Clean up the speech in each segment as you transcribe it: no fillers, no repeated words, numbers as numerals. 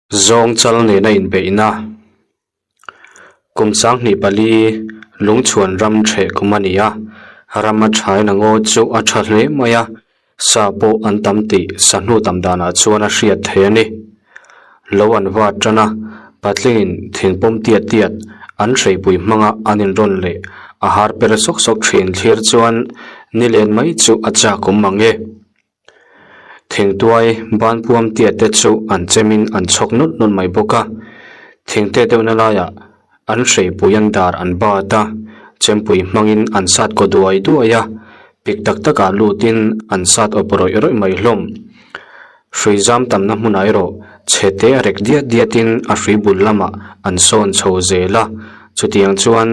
Zawng chal nena inbeihna kum 24 lungchhuan ram ṭheh kum a ni a, ram a ṭhain a ngaw chu a ṭha hle mai a, sa pawh an tam tih sahnu tam danah chuan a hriat theih a ni. Lo an vat ṭan a, patlingin thingpawm tiat tiat an hreipui hmanga an inrawn leh a har per sawk sawk ṭhin thlir chuan nilen mai chu a chak awm mang e. Thingtuai banpuam tiat te chu an chemin an chhawk nawlh nawlh mai bawk a, thingte deuhna laiah an hreipui an dar an bat a, chempui hmangin an sat kaw duai duai a, pik tak takah lutin an sat awp rawih rawih mai hlawm. Hrui zam tamna hmunah erawh chhe te a rek diat diatin a hrui bul lamah an sawn chho zel a, chutiang chuan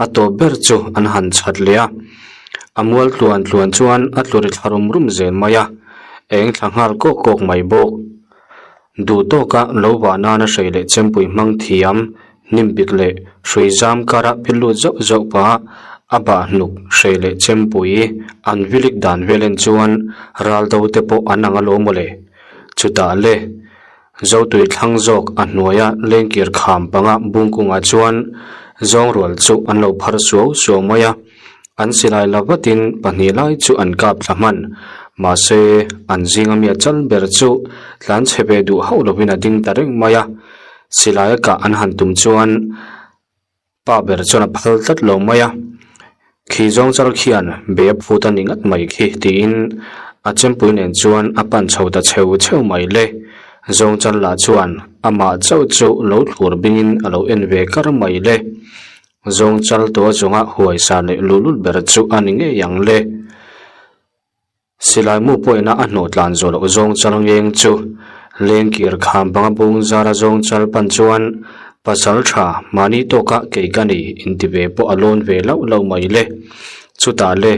A tawp ber chu an han chhat leh a, a mual tluan tluan chuan a tlu ri thla rum rum zel mai a, eng thla nghal kawk kawk mai bawk. Duh tawka lo vah nana hrei leh chempui hmang thiam, hnim bik leh hrui zam kara pil lut zauh zauh pah a bah hnuk hrei leh chempui an vilik dan vel en chuan ral do te pawh an ang alawm mawle. Chutah le. Zotui thlang zawk a hnuaia lengkir kham panga bungkungah chuan zawng rual chu an lo phar suau suau mai a, an silai la vatin pahnih lai chu an kap thla hman. Mahse, an zinga mi a chal ber chu tlan chhe ve duh hauh lovin a ding ta reng mai a, silai a kah an han tum chuan Pa ber chuan a phal tlat lo mai a, Khi zawng chal khian be a phut a ni ngat mai khi tiin a chempui nen chuan a pan chho ta cheu cheu mai le. Zawng chal lah chuan amah chauh chu lo thlur bingin a lo en ve kar mai le. Zawng chal tua chunga huaisa leh luhlul ber chu a ni ngei ang le. Silai mu pawhina a hnawh tlan zawh loh zawng chal ngeng chu lengkir kham panga bung zara zawng chal pan chuan pasal tha mahni tawka kei ka ni inti ve pawh a lawn ve lauh lauh mai le. Chutah le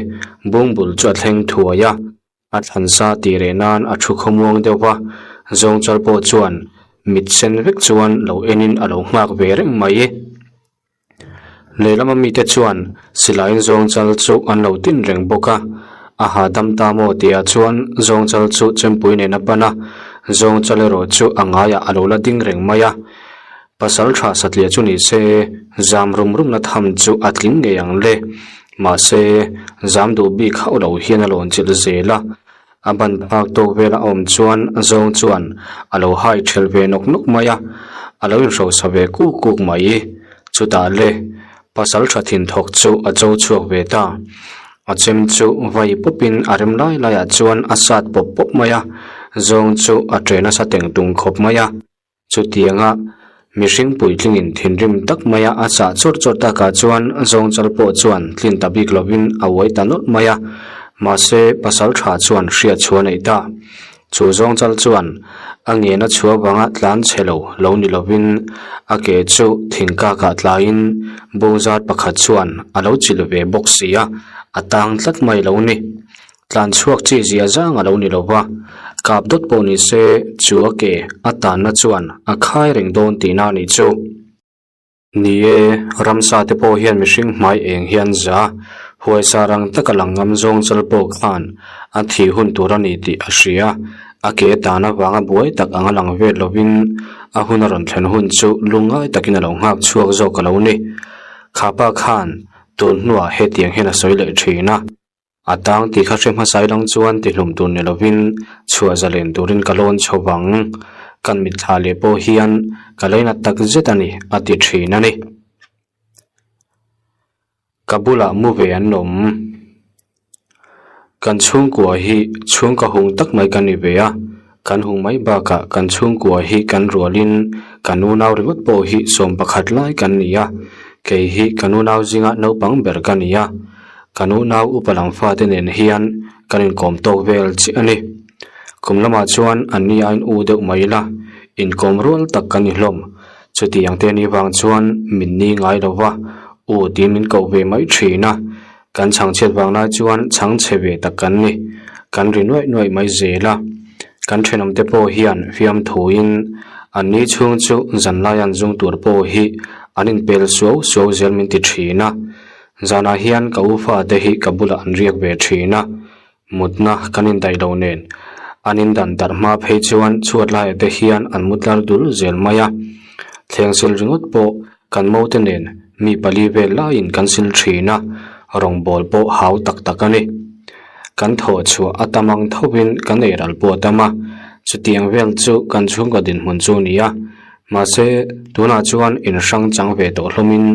bung bul chu a thleng thuai a, a thlan sa tih reh nan a thu khawmuang deuh va, zawng chal pawh chuan mit sen vek chuan lo enin a lo nghak ve reng mai. Lehlama mite chuan silaiin zawngchal chu an lo tin reng bawk a, a hahdam ta maw tihah chuan zawngchal chu chempui nen a pan a, zawngchal erawh chu a ngaiah a lo la ding reng mai a. Pasal tha satliah chu ni se, zam rum rumna tham chu a tling ngei ang le. Mahse, zam duh bik hauh lo hian a lawn chilh zel a, a ban phak tawk vela a awm chuan zawng chuan a lo hai ṭhelh ve nawk nawk mai a, a lo inhrosa ve kuk kuk mai. Chutah le, pasal ṭha thin thawk chu a cho chhuak ve ta. A chem chu vai pawpin a rem lai laiah chuan a sat pawp pawp mai a, zawng chu a ṭe nasa teng tung khawp mai a. Chutianga mihring puitlingin thinrim tak maia a chah chawrh chawrh takah chuan zawngchal pawh chuan tlin ta bik lovin a uai ta nawlh mai a, mahse pasal tha chuan hriat chhuah a neih ta. Chu zawngchal chuan a ngen a chhuah vanga tlan chhe lo lo ni lovin a ke chu thingkakah tlaiin bungzat pakhat chuan a lo chilh ve bawk si a, a tang tlat mai lo ni. Tlan chhuak chi zia zang a lo ni lo va, kap dawt pawh ni se chu a ke a tanna chuan a khai reng dawn tihna a nih chu. Ni e, ramsa te pawh hian mihring hmai eng hian za, huaisa rang taka lang ngam zawng chal pawh khan a thih hun tur a ni tih a hria. A ke tan avanga buai tak anga lang vel lovin a hun a rawn thlen hun chu lungngai takin a lo nghak chhuak zawk a lo ni. Khapa khan tun hnuah hetiang hian a sawi leh thin a. A tang tih kha hre hmasa ilang chuan tihlum tur ni lovin chhuah zalen turin ka lawn chho vang. Kan mitthla leh pawh hian ka lainat tak zet a ni, a ti thin a ni. Ka bulah mu ve an awm. Kan chhungkua hi chhungka hung tak mai ka ni ve a, kan hung mai bakah kan chhungkua hi kan rualin kan unau ringawt pawh hi 11 lai kan ni a, kei hi kan unau zinga naupang ber ka ni a. Kan unau upa lam fate nen hian kan inkawm tawk vel chiah a ni. Kum lamah chuan an ni aiin u deuh mai ila, inkawm rual tak kan ni hlawm. Chutiang te ni vang chuan min ni ngai lo va, u tiin min koh ve mai thin a. Kan chhangchhiat vang lai chuan chhangchhe ve tak kan ni. Kan ri nuaih nuaih mai zel a. Kan thenawmte pawh hian fiamthuin an ni chhung chu zanlai an zung tur pawh hi an inpel suau suau zel min ti thin a. Zanah hian ka u fate hi ka bulah an riak ve thin a, mutna kan indaih lo nen. An indan darh hma phei chuan chhuat laiah te hian an mu tlar dul zel mai a. Thleng sil ringawt pawh kan mote nen mi pali vel laiin kan sil thin a, rawngbawl pawh hau tak tak a ni. Kan thawh chhuah a tam ang thovin kan ei ral pawh a tam a, chutiang vel chu kan chhungkaw dinhmun chu a ni a. Mahse, tunah chuan inhrang chang ve tawh hlawmin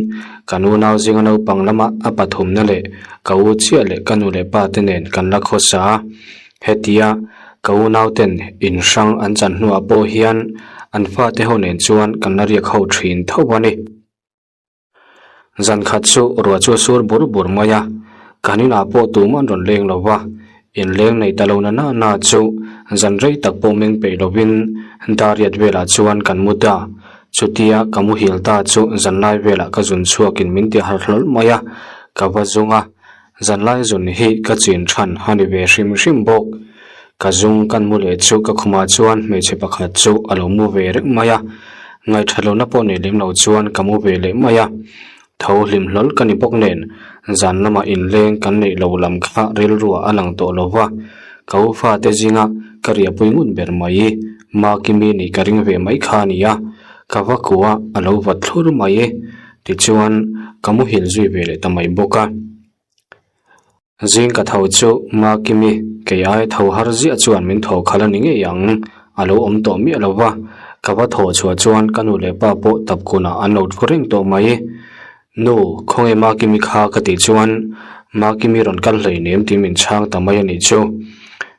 kan unau zinga naupang lama a pathumna leh ka u chiah leh ka nu leh pa te nen kan la khawsa a. Hetia ka unauten inhrang an chan hnuah pawh hian an fate ho nen chuan kan la riak ho thin tho a ni. Zan khat chu ruah chu a sur bur bur mai a, kan inah pawh tumah an rawn leng lo va, inleng nei ta lo na na na chu zan rei tak pawh meng peih lovin Dariat velah chuan kan mu ta. Chutia ka muhil ta chu zanlai velah ka zun chhuakin min ti harh hlawl mai a, ka va zung a, Zanlai zun hi ka chin than a ni ve hrim hrim bawk. Ka zung kan mu leh chu ka khumah chuan hmeichhe pakhat chu a lo mu ve reng mai a, ngaihthat lohna pawh nei lem lo chuan ka mu ve leh mai a. Tho hlim hlawl ka ni bawk nen zan lamah inleng kan neih lo lam kha rilruah a lang tawh lo va, ka u fate zinga ka riahpui ngut ber mai. Makimi nih ka ring ve mai kha a ni a, ka va kuah a lo vat thlur mai. Tichuan, ka muhil zui ve leh ta mai bawk a. Zing ka tho chu Makimi kei ai tho har ziah chuan min thaw khalh a ni ngei ang, a lo awm tawh miah lo va. Ka va thaw chhuah chuan ka nu leh pa pawh tap kunah an lo thu reng tawh mai. Nu, khawnge Makimi kha ka tih chuan Makimi rawn kal hleinem tih min chhang ta mai a nih chu.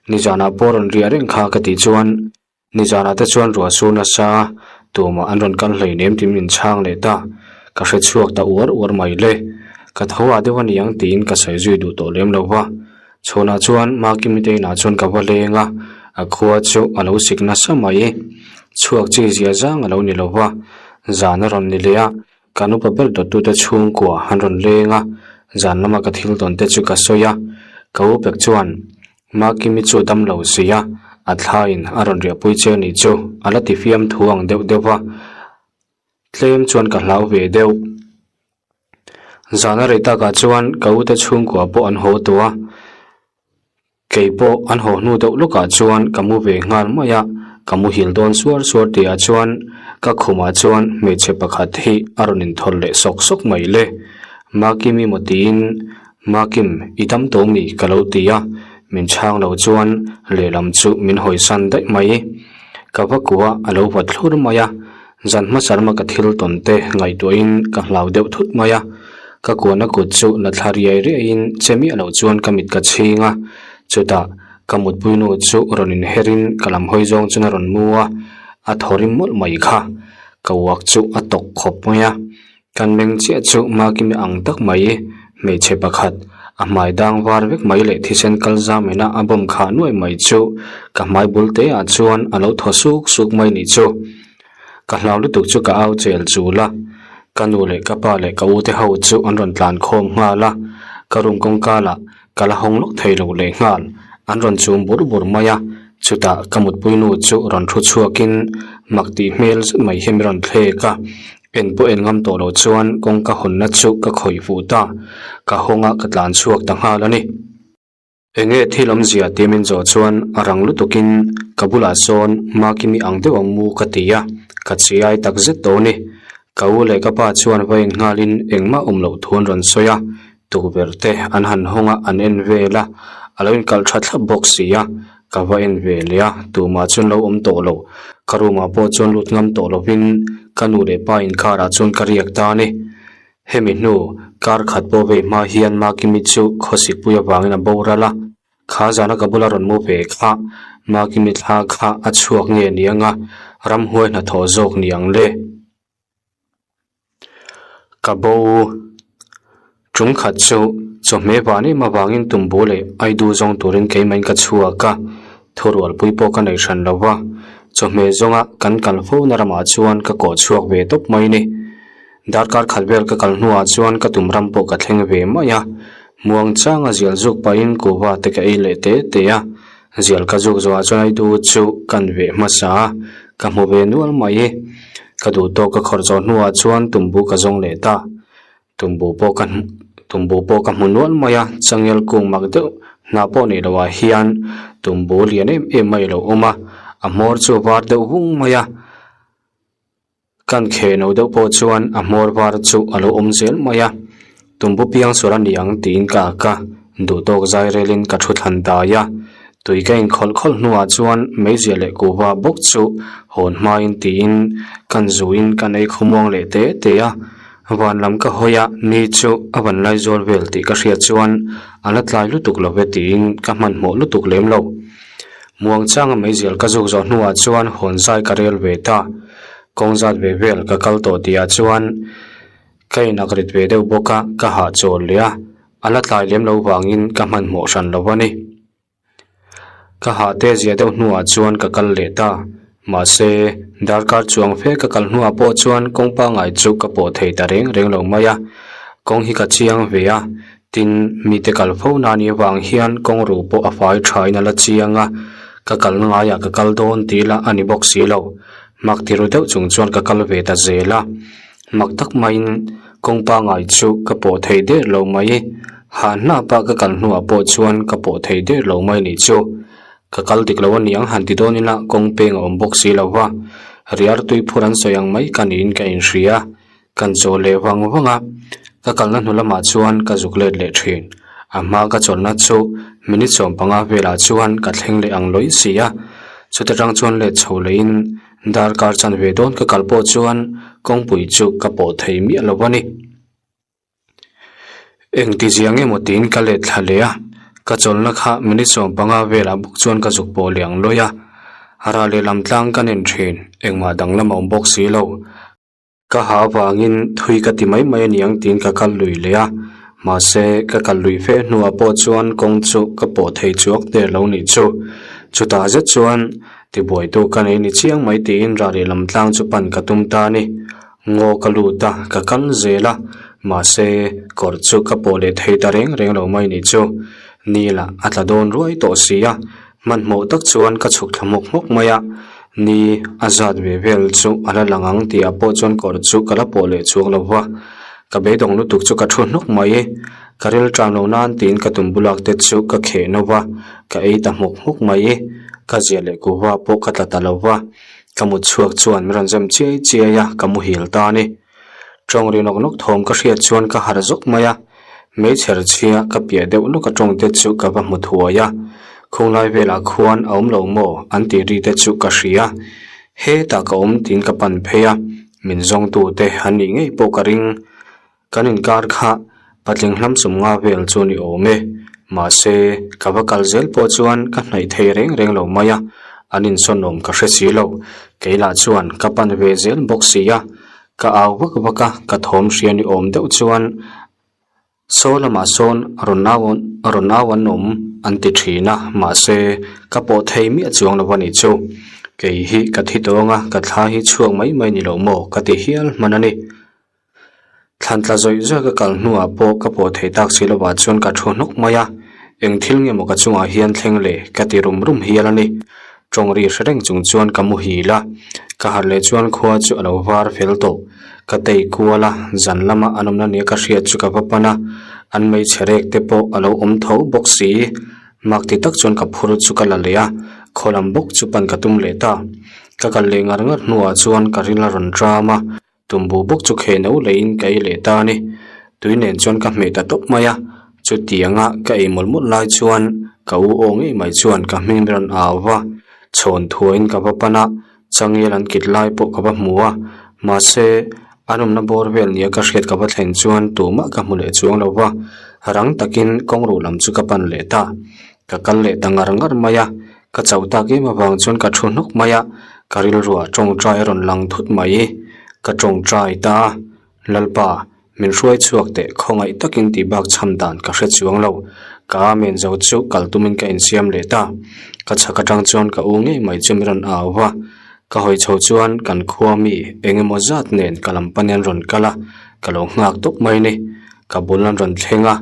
Nizanah pawh rawn riah reng kha ka tih chuan Nizanah te chuan ruah sur nasa tumah an rawn kal hleinem tih min chhang leh ta, ka hre chhuak ta uar uar mai le. Ka tho ah deuh a niang tiin ka sawi zui duh tawh lem lo va. Chhunah chuan Makimi te inah chuan ka va leng a, a khua chu a lo sik nasa mai. Chhuak chi zia zang a lo ni lo va, zan a rawn ni leh a, kan upa ber dawttute chhungkua an rawn leng a, zan lama ka thil tawn te chu ka sawi a, ka u pek chuan Makimi chu a dam lo si a, a thlaiin a rawn riahpui che anih chu a la ti fiam thu ang deuh deuh va, tlem chuan ka hlau ve deuh. Zan a rei takah chuan ka u te chhungkua pawh an haw tawh a, kei pawh an haw hnu deuh lawkah chuan ka mu ve nghal mai a, ka muhil dawn suar suar tihah chuan ka khumah chuan hmeichhe pakhat hi a rawn inthawlh leh sawk sawk mai le. Makimi maw tiin Makim, i dam tawh mi? ka lo ti a, min chhang lo chuan lehlam chu min hawisan daih mai. Ka va kuah a lo vat thlur mai a, zan hmasa lama ka thil tawn te ngaihtuahin ka hlau deuh thut mai a. Ka kuahna kut chu la thla riai riaiin che miah loh chuan ka mit ka chhing a, chutah ka mutpui nu chu rawn inherin ka lam hawi zawng chuan a rawn mu a, a thaw rim mawlh mai kha. Ka uak chu a tawk khawp mai a. Kan meng chiah chu Makimi ang tak mai, hmeichhe pakhat, a hmai dang var vek mai leh thisen kal zam ina a bawm khah nuai mai chu ka hmai bul te ah chuan a lo thaw suk suk mai nih chu. Ka hlau lutuk chu ka au chel chul a, ka nu leh ka pa leh ka u te ho chu an rawn tlan khawm nghal a, ka room kawngka lah ka la hawng lawk thei lo leh nghal, an rawn chum bur bur mai a, chutah ka mutpui nu chu rawn thu chhuakin mak tih hmel zet mai hi min rawn thlek a, en pawh en ngam tawh lo chuan kawngka hawnna chu ka khawih fuh ta, ka hawng a ka tlan chhuak ta nghal a ni. Enge thil awmzia tih min zawh chuan a rang lutukin ka bulah sawn Makimi ang deuh ang mu ka ti a, ka chiai tak zet tawh a ni. Ka u leh ka pa chuan va en nghalin engmah awm loh thu an rawn sawi a, tukverh te an han hawng a an en vel a, a lo inkalh tha thlap bawk si a, ka va en ve leh a, tumah chuan lo awm tawh lo, ka room ah pawh chuan lut ngam tawh lovin ka nu leh pa inkarah chuan ka riak ta a ni. Hemi hnu kar khat pawh vei hma hian Makimi chu khawsikpui avangin a boral a, kha zana ka bula rawn mu ve kha Makimi thla kha a chhuak nge niang a, ramhuai hnathawh zawk niang le. Ka bo tum khat chu chawhmeh van em avangin tumbu leh aidu zawng turin keimahin ka chhuak a, thurualpui pawh ka nei hran lo va, chawhmeh zawnga kan kal fo na ramah chuan ka kawh chhuak ve tawp mai ni. Darkar khat vel ka kal hnuah chuan ka tum ram pawh ka thleng ve mai a, muang changa zial zuk pahin kuhva te ka ei leh te te a, zial ka zuk zawhah chuan aidu chu kan veh hmasa a, ka hmu ve nual mai. Ka duh tawk ka khawrh zawh hnuah chuan tumbu ka zawng leh ta, tumbu pawh ka tumbu pawh ka hmu nual mai a, changel kung mak deuh. Hnah pawh nei loah hian tumbu lian em em mai a lo awm a, a hmawr chu a var deuh vung mai a. Kan kheh no deuh pawh chuan a hmawr var chu a lo awm zel mai a, tumbu piang sual a ni ang tiin ka ak a, duhtawk zai relin ka thu thlan dai a. Tui ka inkhawlh khawlh hnuah chuan meizial leh kuhva bawk chu hawn hmain tiin kan zuin kan ei khawmuang leh te te a. Van lam ka hawi a, ni chu a van lai zawl vel tih ka hriat chuan a la tlai lutuk lo ve tiin ka hmanhmawh lutuk lem lo. Muang changa meizial ka zuk zawh hnuah chuan hawn zai ka rel ve ta. Kawng zat ve vel ka kal tawh tihah chuan ka inak rit ve deuh bawk a, ka hahchawl leh a, a la tlai lem lo vangin ka hmanhmawh hran lo a ni. Ka hah te zia deuh hnuah chuan ka kal leh ta. Mahse, darkar chuang fe ka kal hnuah pawh chuan kawng pangngai chu ka pawh thei ta reng reng lo mai a. Kawng hi ka chiang ve a, tin, mite kal fo na ni avang hian kawng ruh pawh a fai thain a la chiang a, ka kalna ngaiah ka kal dawn tih lah a ni bawk si lo. Mak ti ru deuh chung chuan ka kal ve ta zel a. Mak tak maiin kawng pangngai chu ka pawh thei der lo mai. Hah hnapa ka kal hnuah pawh chuan ka pawh thei der lo mai nih chu. Ka kal dik lo a niang han ti dawn ila kawng peng a awm bawk si lo va. Riar tui phur an sawi ang mai ka niin ka inhria. Kan chaw leh vang vang a, ka kalna hnu lamah chuan ka zuk let leh thin. A hma ka chawlhna chu minute 15 velah chuan ka thleng leh ang lawih si a. Chuta tang chuan let chho lehin Darkar chanve dawn ka kal pawh chuan kawngpui chu ka pawh thei miah lo a ni. Engti ziang emaw tiin ka let thla leh a, ka chawlhna kha minute 15 velah bawk chuan ka zuk pawh leh ang lawih a. Rah leh lam tlang ka nen thin, engmah danglam a awm bawk si lo. Ka ha avangin thui ka ti mai mai a niang tiin ka kal lui leh a, mahse ka kal lui fe hnuah pawh chuan kawng chu ka pawh thei chuak der lo nih chu. Chutah zet chuan tibuaitu ka nei ni chiang mai tiin rah leh lam tlang chu pan ka tum ta a ni. Ngaw ka lut a, ka kal zel a, mahse kawr chu ka pawh leh thei ta reng reng lo mai nih chu. Ni lah a tla dawn ruai tawh si a, Hmanhmawh tak chuan ka chhuk thla hmawk hmawk mai a, ni a zat ve vel chu a la lang ang tih ah pawh chuan kawr chu ka la pawh leh chuang lo va, ka beidawng lutuk chu ka thu hnawk mai. Ka ril tan lo nan tiin ka tum bulak te chu ka kheh no va, ka ei ta hmawk hmawk mai. Ka zia leh kuhva pawh ka tla ta lo va, ka mut chhuak chuan min rawn zem chiai chiai a, ka muhil ta a ni. Tawng ri nawk nawk thawm ka hriat chuan ka harh zawk mai a, meichher chhia ka piah deuh lawk a tawng te chu ka va hmu thuai a, khunglai velah khuan a awm lo maw an tih ri te chu ka hria. Hetah ka awm tiin ka pan phei a, min zawngtu te an nih ngei pawh ka ring. Kan inkar kha patling hlam sum nga vel chu ni awm e. Mahse, ka va kal zel pawh chuan ka hnaih thei reng reng lo mai a, an insawn awm ka hre si lo. Kei lah chuan ka pan ve zel bawk si a, ka au vak vak a, ka thawm hria ni awm deuh chuan saw lamah sawn rawn au rawn au an awm an ti thin a, mahse, ka pawh thei miah chuang lo a nih chu. Kei hi ka thi tawng a, ka thla hi chhuak mai mai ni lo maw ka ti hial hman a ni. Thlan tla zawih zawih ka kal hnuah pawh ka pawh thei tak si lovah chuan ka thu hnawk mai a, eng thil nge maw ka chungah hian thleng le ka ti rum rum hial a ni. Tawng ri hre reng chung chuan ka muhil a, ka harh leh chuan khua chu a lo var fel tawh. Ka tei kual a, zan lama an awmna nia ka hriat chu ka va pan a, an hmeichhe rek te pawh a lo awm tho bawk si. Mak ti tak chuan ka phur chu ka la leh a, khaw lam bawk chu pan ka tum leh ta. Ka kal leh ngar ngar hnuah chuan ka ril a rawn ṭam a. Tumbu bawk chu kheh no leiin ka ei leh ta a ni. Tui nen chuan ka hmeh ta tawp mai a, chutianga ka ei mawlh mawlh lai chuan ka u aw ngei mai chuan ka hming rawn au va, chhawn thuain ka va pan a, changel an kit lai pawh ka va hmu a, mahse an awmna bawr vel nia ka hriat ka va thlen chuan tumah ka hmu leh chuang lo va, rang takin kawng ruh lam chu ka pan leh ta. Ka kal leh ta ngar ngar mai a, ka chauh tak em avang chuan ka thu hnawk mai a, ka rilruah tawngtai a rawn lang thut mai. Ka tawngtai ta a, Lalpa, min hruai chhuak teh khawngaih takin tih bak chham dan ka hre chuang lo. Ka amen zo chu kal tumin ka insiam leh ta. Ka chhak atang chuan ka u ngei mai chu min rawn au va, ka hawi chho chuan kan khua mi eng emaw zat nen ka lam panin an rawn kal a, ka lo nghak tawp mai ni. Ka bul an rawn thleng a.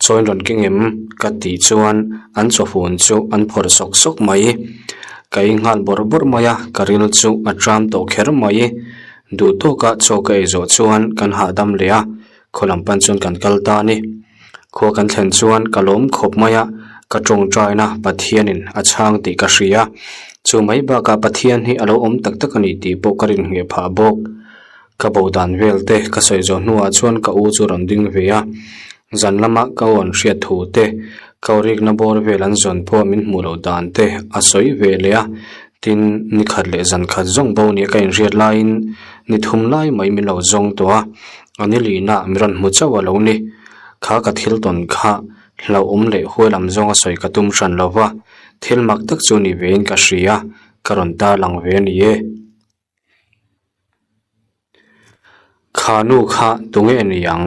Chawiin rawn keng em? Ka tih chuan an chawfun chu an phawrh sawk sawk mai. Ka ei nghal bawrh bawrh mai a, ka ril chu a tram tawh kher mai. Duh tawka chaw ka ei zawh chuan kan hahdam leh a, khaw lam pan chuan kan kal ta a ni. Khua kan thlen chuan ka lawm khawp mai a. Ka tawngtaina Pathianin a chhang tih ka hria. Chu mai bakah Pathian hi a lo awm tak tak a ni tih pawh ka rinhneh phah bawk. Ka bo dan vel te ka sawi zawh hnuah chuan ka u chu rawn ding ve a. Zan lama ka aw an hriat thu te, ka aw rikna bawr vel an zawn pawh min hmuh loh dan te a sawi ve leh a. Tin, ni khat leh zan khat zawng bo nia ka inhriat laiin ni thum lai mai min lo zawng tawh a, a ni lihna mi rawn hmu chauh a lo ni. Kha ka thil tawn kha hlauhawm leh huai lam zawnga sawi ka tum hran lo va, thil mak tak chu ni vein ka hria, ka rawn tarlang ve a ni e. Kha nu kha tunge ni ang?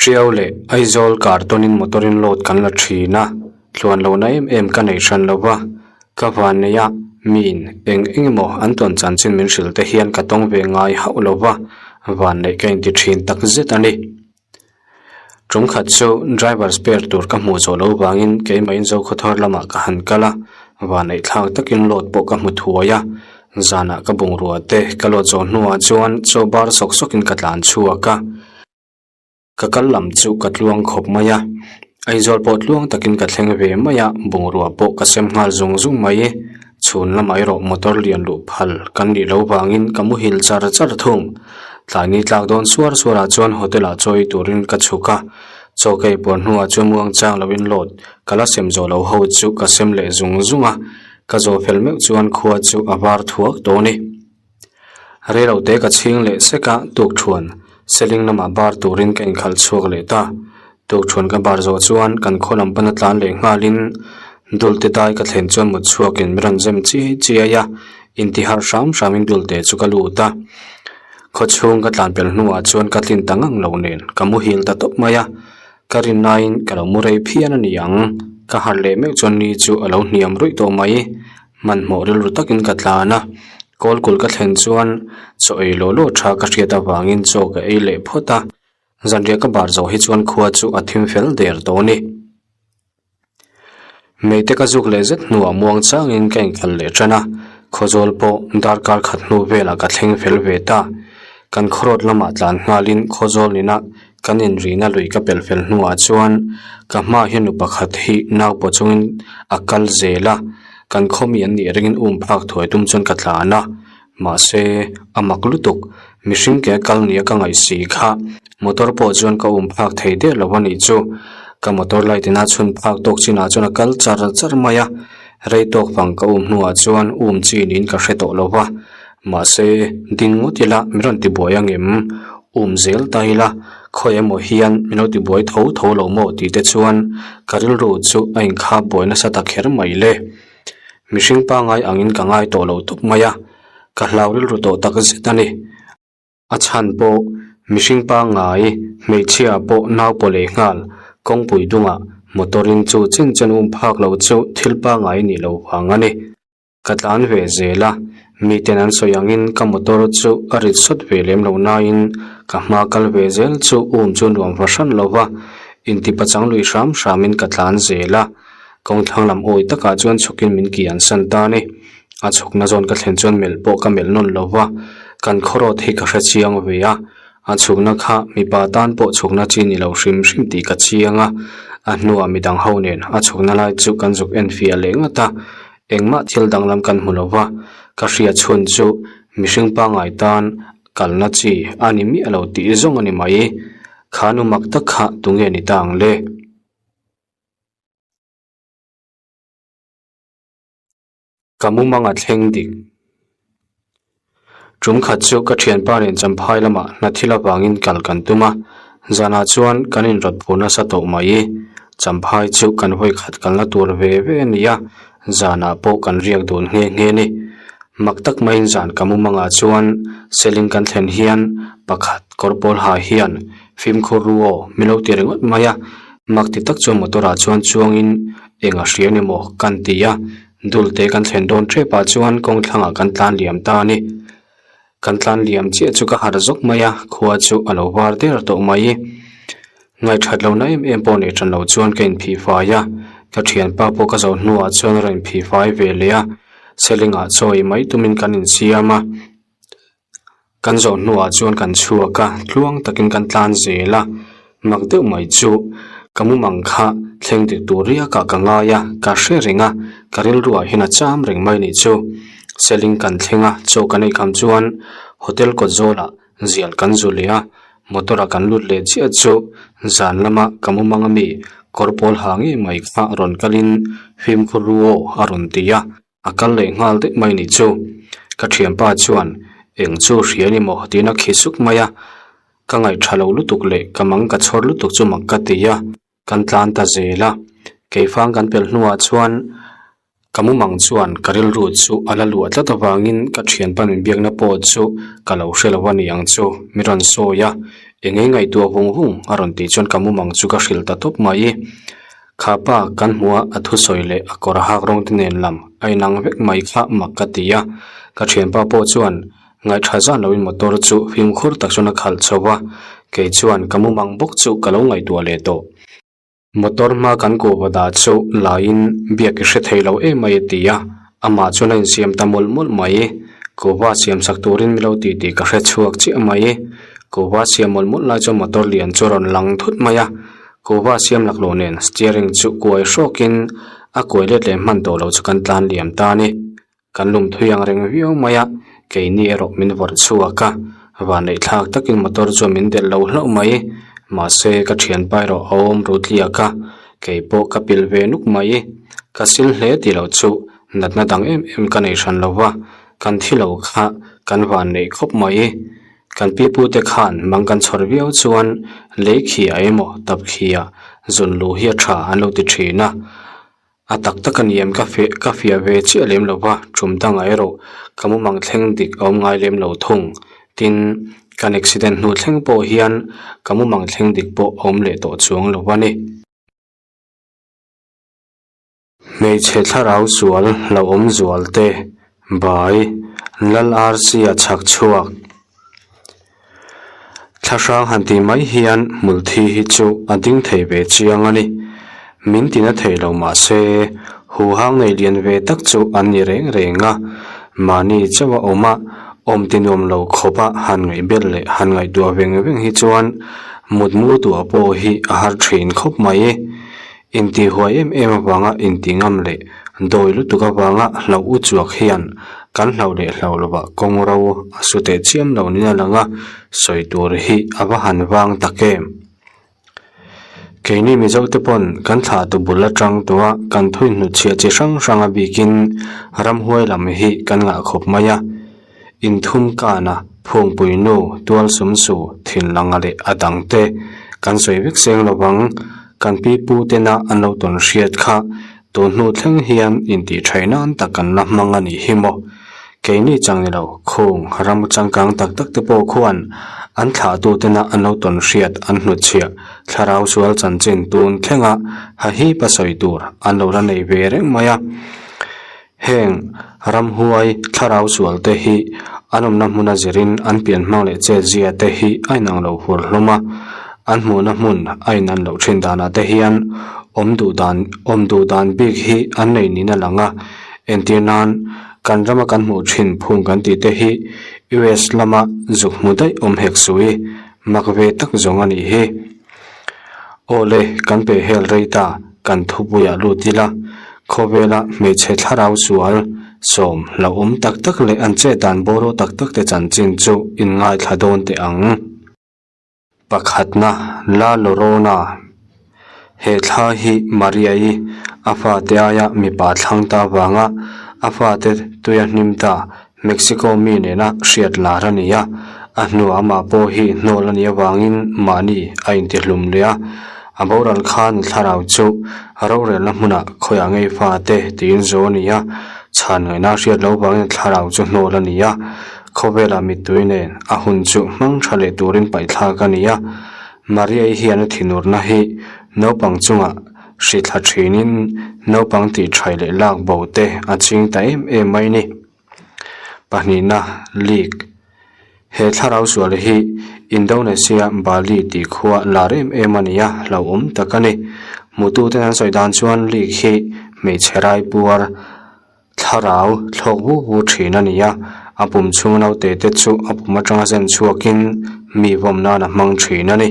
Hriau leh Aizawl kartawnin motor-in load kan la thin a, tluan lohna em em ka nei hran lo va, ka van nei a, miin eng eng emaw an tawn chanchin min hrilh te hian ka tawng ve ngai hauh lo va, van neih ka inti thin tak zet a ni. Tum khat chu driver spare tur ka hmuh zawh lo vangin keimahin Zokhawthar lamah ka han kal a, van neih thlak takin load pawh ka hmu thuai a, zanah ka bungrua te ka load zawh hnuah chuan chaw bar sawk sawkin ka tlan chhuak a. Ka kal lam chu ka tluang khawp mai a, Aizawl pawh tluang takin ka thleng ve mai a, bungrua pawh ka sem nghal zung zung mai. Chhun lamah erawh motor lian luh phal kan nih loh vangin ka muhil char char thung. Tlai ni tlak dawn suar suarah chuan hotel ah chaw ei turin ka chhuk a, chaw ka ei puan hnuah chuan muang chang loin load ka la sem zawh loh ho chu ka sem leh zung zung a, ka zawh fel meuh chuan khua chu a var thuak tawh a ni. Reilote ka chhing leh sek a, tukthuan seling lamah bar turin ka inkhalh chhuak leh ta. Tukthuan ka bar zawh chuan kan khaw lam pana tlan leh nghalin Dulte dai ka thlen chuan mut chhuakin min rawn zem chiai chiai a, intiharh hram hramin Dulte chu ka lut a. Khaw chhung ka tlan pel hnuah chuan ka tlin ta ngang lo nen ka muhil ta tawp mai a, ka rinnain ka lo mu rei phian a ni ang. Ka harh leh meuh chuan ni chu a lo hniam ruih tawh mai. Hmanhmawh rilru takin ka tlan a, kawlkul ka thlen chuan chaw ei law law tha ka hriat avangin chaw ka ei leh phawt a, zanriah ka bar zawh hi chuan khua chu a thim fel der tawh a ni. Meite ka zuk leh zet hnuah muang changin ka inkhalh leh tan a, khawzawl pawh darkar khat hnu velah ka thleng fel ve ta. Kan khawrawt lamah tlan nghalin khawzawl nina Kan inrihna lui ka pelh fel hnuah chuan ka hmaah hian nu pakhat hi nau pawh chungin a kal zel a, kan khawmi an nih ringin um phak thuai tum chuan ka tlan a, mahse a mak lutuk, mihring ke a kal nia ka ngaih si kha motor pawh chuan ka um phak thei der lo a nih chu, ka motor light in a chhun phak tawk chinah chuan a kal char char mai a, rei tawk vang ka um hnuah chuan um chi niin ka hre tawh lo va. Mahse, ding ngawt ila min rawn tibuai angem? Um zel ta ila, khawi emaw hian min lo tibuai tho tho lo maw tih te chuan ka rilru chu a inkhap buai nasa ta kher mai le. Mihring pangngai angin ka ngai tawh lo tawp mai a, ka hlau rilru tawh tak zet a ni. A chhan pawh mihring pangngai hmeichhia pawh nau pawh leh nghal kawngpui dungah motor in chu chen chen um phak lo chu thil pangngai nih loh vang a ni. Ka tlan ve zel a, miten an sawi angin ka motor chu a rit sawt ve lem lo nain ka hma kal ve zel chu um chu nuam va hran lo va, intipachang lui hram hramin ka tlan zel a, kawngthlang lam awi takah chuan chhukin min ki an san ta ni. A chhukna zawn ka thlen chuan melh pawh ka melh nawn lo va, kan khawrawt hi ka hre chiang ve a, A chhukna kha mipa tan pawh chhukna chi ni lo hrim hrim tih ka chiang a, a hnuah midang ho nen a chhukna lai chu kan zuk en fiah leh ngat a, engmah thil danglam kan hmu lo va, ka hria chhun chu mihring pangngai tan kalna chi a ni miah lo tih zawng a ni mai. Kha nu mak tak kha tunge ni ta ang le? Ka mumang a thleng dik. Tum khat chu ka thianpa nen Champhai lamah hna thil avangin kal kan tum a, zanah chuan kan inrawt phur nasa tawh mai. Champhai chu kan vawi khat kalna tur ve ve a ni a, zanah pawh kan riak dun nghe nghe ni. Mak tak maiin zan ka mumangah chuan Seling kan thlen hian pakhat kawr pawl ha hian fimkhur ru aw min lo ti ringawt mai a, mak ti tak chuan motor ah chuan chuangin eng a hria ni maw kan ti a, Dulte kan thlen dawn tep ah chuan kawng thlangah kan tlan liam ta a ni. Kan tlan liam chiah chu ka harh zawk mai a, khua chu a lo var der tawh mai. Ngaihthat lohna em em pawh nei tan lo chuan ka inphih fai a, ka thianpa pawh ka zawh hnuah chuan a rawn inphih fai ve leh a, Selingah chawi mai tumin kan insiam a. Kan zawh hnuah chuan kan chhuak a, tluang takin kan tlan zel a, mak deuh mai chu. Ka mumang kha thleng dik tur riakah ka ngai a, ka hre reng a, ka rilruah hian a cham reng mai nih chu. Seling kan thleng a, chaw kan ei kham chuan hotel kawt zawlah zial kan zu leh a, motor a kan lut leh chiah chu zan lama ka mumang ami kawr pawl ha ngei mai kha rawn kalin fimkhur ru aw a rawn ti a. A kal leh nghal daih mai nih chu. Ka thianpa chuan eng chu hria ni maw tiin a khi suk mai a. Ka ngaih tha lo lutuk leh ka mang ka chhawr lutuk chu mak ka ti a, kan tlan ta zel a. Keifang kan pelh hnuah chuan ka mumang chuan ka rilru chu a la luah tlat avangin ka thianpa min biakna pawh chu ka lo hre lo a ni ang chu mi rawn sawi a. Eng nge ngaihtuah vung vung a rawn tih chuan ka mumang chu ka hrilh ta tawp mai. Kha pa kan hmu a, a thusawi leh a kawr hak rawng te nen lam a inang vek mai kha mak ka ti a. Ka thianpa pawh chuan ngaihṭha zan loin motor chu fimkhur tak chuan a khalh chho va, kei chuan ka mumang bawk chu ka lo ngaihtuah leh tawh. Motor hma kan kuhva dah chu laiin biak i hre thei lo em mai a ti a, amah chuan a insiam ta mawlh mawlh mai. Kuhva siam sak turin mi lo ti tih ka hre chhuak chiah mai. Kuhva siam mawlh mawlh lai chuan motor lian chu a rawn lang thut mai a. Kuhva siam laklawh nen steering chu kuai hrawkin a kuai let leh hman tawh lo chu kan tlan liam ta a ni. Kan lum thui ang reng viau mai a, keini erawh min vawrh chhuak a, vanneih thlak takin motor chuan min delh lo hlauh mai. Mahse ka thianpa erawh a awm ru tliak a, kei pawh ka pilh ve nuk mai. Ka sil hle tih loh chu natna dang em em ka nei hran lo va, kan thi lo kha kan vanneih khawp mai. Kan pipute khan mang kan chhawr viau chuan lei khiah emaw tap khiah zun luh hi a tha an lo ti thin a. A tak tak a ni em ka feh ka fiah ve chiah lem lo va, tum dangah erawh ka mumang thleng dik a awm ngai lem lo thung. Tin, kan accident hnu thleng pawh hian ka mumang thleng dik pawh a awm leh tawh chuang lo a ni. Hmeichhe thlarau sual hlauhawm zual te bai Lal Arsi a chhak chhuak. Thlahrang han tih mai hian hmulthi hi chu a ding thei ve chiang a ni. Min tina thei lo mah se huhang nei lian ve tak chu an ni reng reng a, mahni chauh a awm a, awm ti nuam lo khawp a han ngaihbel leh han ngaihtuah veng veng hi chuan mutmu duah pawh hi a har thin khawp mai. Intihhuai em em avanga inti ngam leh dawi lutuk avanga hlauh u chuak hian kan hlauh leh hlauh lovah kawng ro a su teh chiam lo niin a lang a, sawi tur hi a va han vang tak em. Keini Mizote pawn kan thlahtu bul atang tawha kan thui hnutchhiah chi hrang hrang a bikin ramhuai lam hi kan ngah khawp mai a, inthum kana phungpui nu tual sum su thin langa leh a dangte kan sawi vek seng lovang kan pi pu tena an lo tawn hriat kha tun hnu thleng hian intih thaih nan tak kan la hmang a nih hi maw. Keini chang ni lo khung ram changkang tak tak te pawh khuan an thlahtu tena an lo tawn hriat an hnutchhiah thlarau sual chanchin tun thlenga hahipa sawi tur an lo la nei ve reng mai a. Heng ramhuai thlarau sual te hi an awmna hmuna zirin an pian hmang leh chet zia te hi a inang lo hur hlawm a, an hmuhna hmun a inan loh thin danah te hian awm duh dan awm duh dan bik hi an nei niin a lang a, entir nan kan rama kan hmuh thin phung kan tih te hi US lama zuk hmu daih awm hek suh i mak ve tak zawng a nih hi. Aw le, kan pe hel rei ta, kan thupuiah lut ila, khawvela hmeichhe thlarau sual, sawm, hlauhawm tak tak leh an chet dan bawraw tak tak te chanchin chu in ngaithla dawn teh ang. Pakhatna, La Llorona. He thla hi Maria-i a fate aia mipa thlang ta avanga a fate tuia hnim ta Mexico mi nena hriat lar a ni a, a hnuah amah pawh hi hnawl a nih avangin mahni a intihlum leh a. A boral khan thlarau chu rorelna hmunah khawiah ngei fate tiin zo a ni a, chhan ngaihna hriat loh vangin thlarau chu hnawl a ni a. Khawvelah mittui nen a hun chu hmang tha leh turin paihthlak a ni a. Maria-i hian a thinurna hi naupang chungah hri thla thinin naupang tihthai leh lak bo te a ching ta em em mai ni. Pahnihna, League. He thlarau sual hi Indonesia Bali tih khua lar em em a ni a, hlauhawm tak a ni. Hmututen an sawi dan chuan League hi hmeichhe rai puar thlarau thlawk vu vu thin a ni a, a pum chhung naute te chu a pum atanga zen chhuakin mi vawm nan a hmang thin a ni.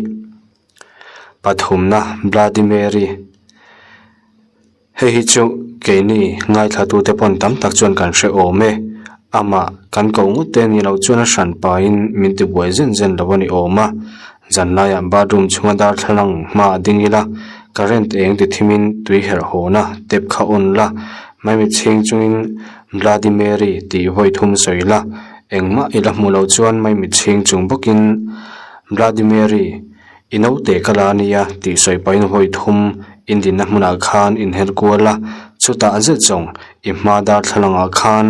Pathumna, Bloody Mary. Hei hi chu keini ngaithlatute pawn tam tak chuan kan hre awm e. Amah kan ko ngut te ni loh chuan a hran pain min tibuai zen zen lo a ni awm a. Zanlaiah bathroom chhunga darthlalang hmaah ding ila, current eng ti thimin tui herh hawna tap kha on la, maimi chhing chungin Bloody Mary tih vawi thum sawi la, engmah i la hmuh loh chuan maimi chhing chung bawkin Bloody Mary I naute ka la ania tih sawi pahin vawi thum indinna hmunah khan inher kual a, chutah zet zawng i hma darthlalangah khan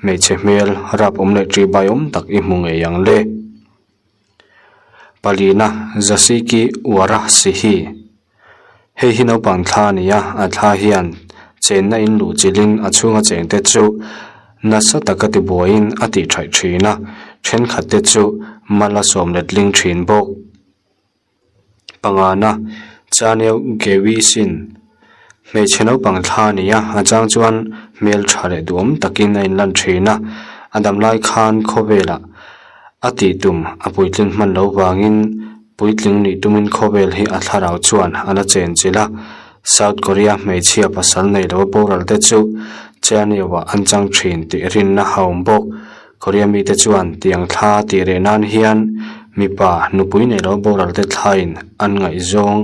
hmeichhe hmel rap awm leh ṭihbai awm tak i hmu ngei ang le. Palina Zasiki Uara Sihi Hei hi naupang thla a ni a, a thla hian chenna in luh chilhin a chhunga chengte chu nasa taka tibuaiin a tihṭhaih ṭhin a, ṭhenkhatte chu mal a sawm letling ṭhin bawk. Pangana, Chaneu Gewisin, hmeichhe naupang thla a ni a, a chang chuan hmel ṭha leh duhawm takin a inlan ṭhin a, a damlai khan khawvelah a tih tum a puitlin hman lo vangin puitling nih tumin khawvel hi a thlarau chuan a la chen chilh a, South Korea hmeichhia pasal nei lo boral te chu Chaneu-ah an chang ṭhin tih rinna a awm bawk. Korea mite chuan tiang thla tih reh nan hian mipa nupui nei lo boral te thlain an ngaihzawng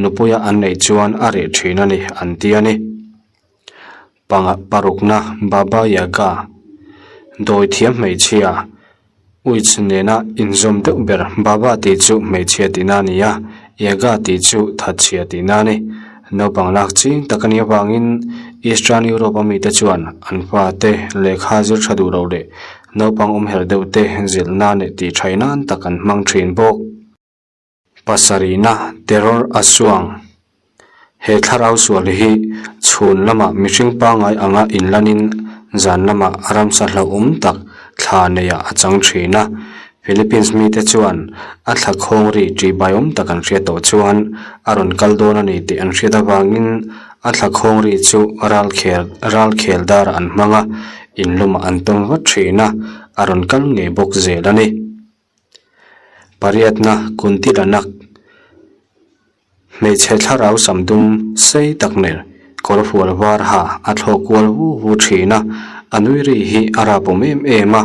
nupuia an neih chuan a reh thin a ni an ti a ni. Panga parukna Baba Yaga dawi thiam hmeichhia Uich nena inzawm deuh ber Baba tih chu hmeichhia tihna a ni a, Yaga tih chu thatchhia tihna a ni. Naupang lak ching tak a nih avangin Eastern Europe a mite chuan an fate lehkha zir tha duh loh leh naupang awm herh deuh te zilh nan leh tih thaih nan tak an hmang thin bawk. Pasarihna Terror a suang. He thlarau sual hi chhun lamah mihring pangngai anga inlanin zan lamah ramsa hlauhawm tak thla neiah a chang thin a. Philippines mite chuan a thla khawng ri ṭihbaiawm tak an hriat tawh chuan a rawn kal dawn a ni tih an hriat avangin a thla khawng ri chu ralkhel ralkhel darah an hmang a, inlumah an tawm vat thin a, a rawn kal ngei bawk zel a ni. Pariatna Kuntilanak Hmeichhe thlarau sam dum sei tak nen kawr fual var ha a thlawk kual vu vu thin a, a nui ri hi a rapawm em em a,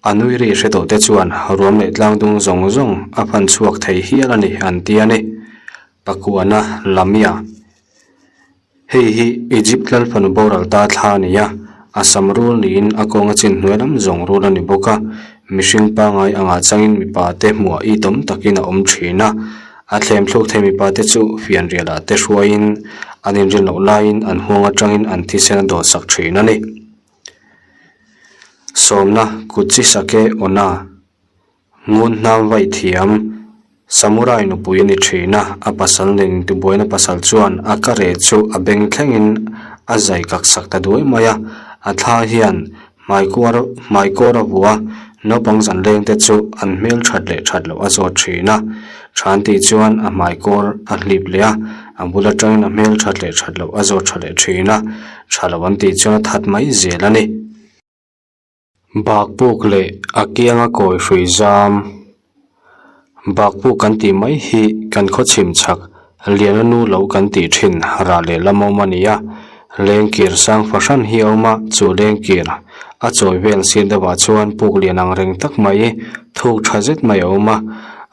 a nui ri hre tawh te chuan ruam leh tlang dung zawng zawng a fan chhuak thei hial a ni an ti a ni. Pakuana Lamia. Hei hi Egypt lal fanu boral ta thla a ni a, a sam rul niin a kawnga chin hnuai lam zawng rul a ni bawk a, mihring pangai angah changin mipa te hmuah itawm takin a awm thin a, a thlem thluk thei mipa te chu fianrialah te hruaiin an inrin loh laiin an huang atangin an thisen a dawtsak thin a ni. Sawmna Kutchisake Ona. Ngun hnam vaih thiam, Samurai nupui a ni thin a, a pasal nen intibuaina pasal chuan a ka reh chu a beng thlengin a zai kak sak ta duai mai a, a thla hian hmaikuar hmaikawr a vuah a, naupang zan leng te chu an hmel that leh that loh a zawt thin a, than tih chuan a hmaikawr a hlip leh a, a bul atangin a hmel that leh that loh a zawt tha leh thin a, tha lo an tih chuan a that mai zel a ni. Bakpuk leh a kianga kawi hrui zam Bakpuk kan tih mai hi kan khaw chhim chhak Liana nu lo kan tih thin rah leh lam awm a ni a, lengkir sang fahran hi a awm a, chu lengkir a chawi vel sir deuhah chuan puk lian ang reng tak mai thuk tha zet mai a awm a,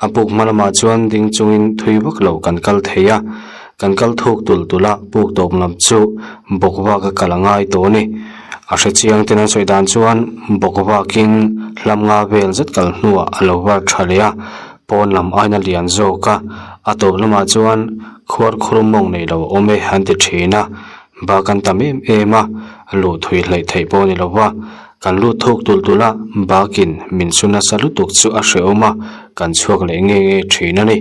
a puk hma lamah chuan ding chungin thui vak lo kan kal thei a, kan kal thuk tulh tulh a, puk tawp lam chu bawk vak a kal a ngai tawh a ni. A hre chiang ten an sawi dan chuan bawk vakin hlam nga vel zet kal hnuah a lo var tha leh a, pawn lam aina lian zawk a, a tawp lamah chuan khuar khur mawng nei lo a awm e an ti thin a, bak an tam em em a, luh thui hleih theih pawh a ni lo va, kan lut thuk tulh tulh a, bakin min su nasa lutuk chu a hrehawm a, kan chhuak leh nge nge thin a ni.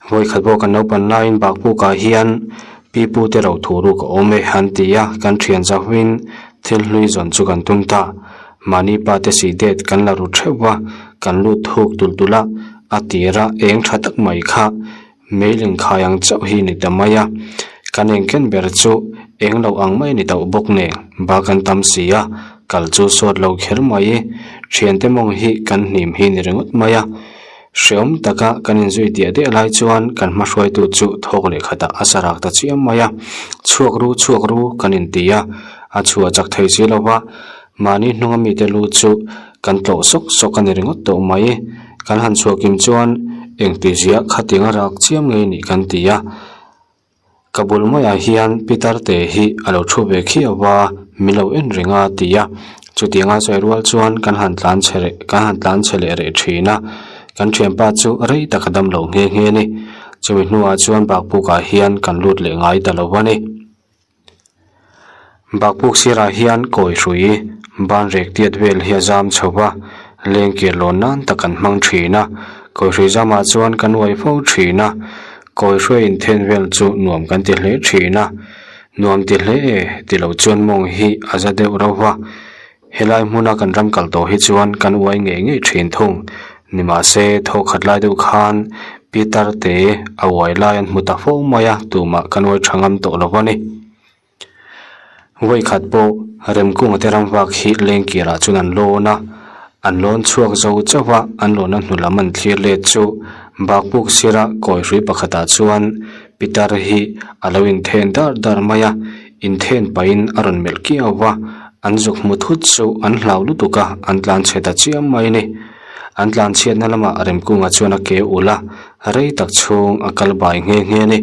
Vawikhat pawh kan naupan laiin Bakpukah hian pipu te ro thu ruk a awm e an ti a, kan thian zahuin thil hlui zawn chu kan tum ta. Mahni pa te si det kan la ru theuh va, kan lut thuk tulh tulh a, a tira eng tha tak mai kha meiling khai ang chauh hi ni ta mai a. Kan engken ber chu eng lo ang mai a ni tauh bawk nen bak an tam si a, kal chu sawt lo kher mai. Thiante mawng hi kan hnim hi ni ringawt mai a. Hreawm taka kan inzui diah diah lai chuan kan hma hruaitu chu thawk leh khatah a sa rak ta chiam mai a, chhuak ru chhuak ru kan inti a, a chhuah chak thei si lo va, mahni hnunga mite lu chu kan tlawh sawk sawk a ni ringawt tawh mai. Kan han chhuah kim chuan engtizia khatiang a rak chiam ngei nih kan ti a. Ka bul maiah hian Peter te hi a lo thu ve khiau va, min lo en reng a ti a. Chutianga sawi rual chuan kan han tlan chhe reh kan han tlan chhe leh reh thin a. Kan thianpa chu rei tak a dam lo nghe nghe a ni. Chumi hnuah chuan bakpukah hian kan lut leh ngai ta lo a ni. Bakpuk sirah hian kawi hrui ban rek tiat vel hi a zam chho va, lengkir lawn nan tak kan hmang thin a. Kawi hrui zamah chuan kan uai fo thin a, kawi hruai inthen vel chu nuam kan ti hle thin a. Nuam ti hle e ti lo chuan mawng hi a za deuh rauh va. Helai hmuna kan ram kal tawh hi chuan kan uai ngei ngei thin thung. Nimahse, thaw khat lai deuh khan Peter te a uai lai an hmu ta fo mai a, tumah kan uai tha ngam tawh lo a ni. Vawikhat pawh Remkunga te ram vak hi Lengkirah chuan an lawn a, an lawn chhuak zo chauh a, an lawnna hnu lam an thlir let chu Bakpuk sira kawi hrui pakhatah chuan Peter hi a lo inthen dar dar mai a, Inthen pahin a rawn melh kiau va, an zuk hmu thut chu an hlau lutuk a, an tlan chhe ta chiam mai a ni. An tlan chhiatna lamah Remkunga chuan a ke ulh a, rei tak chhung a kal bai nghe nghe a ni.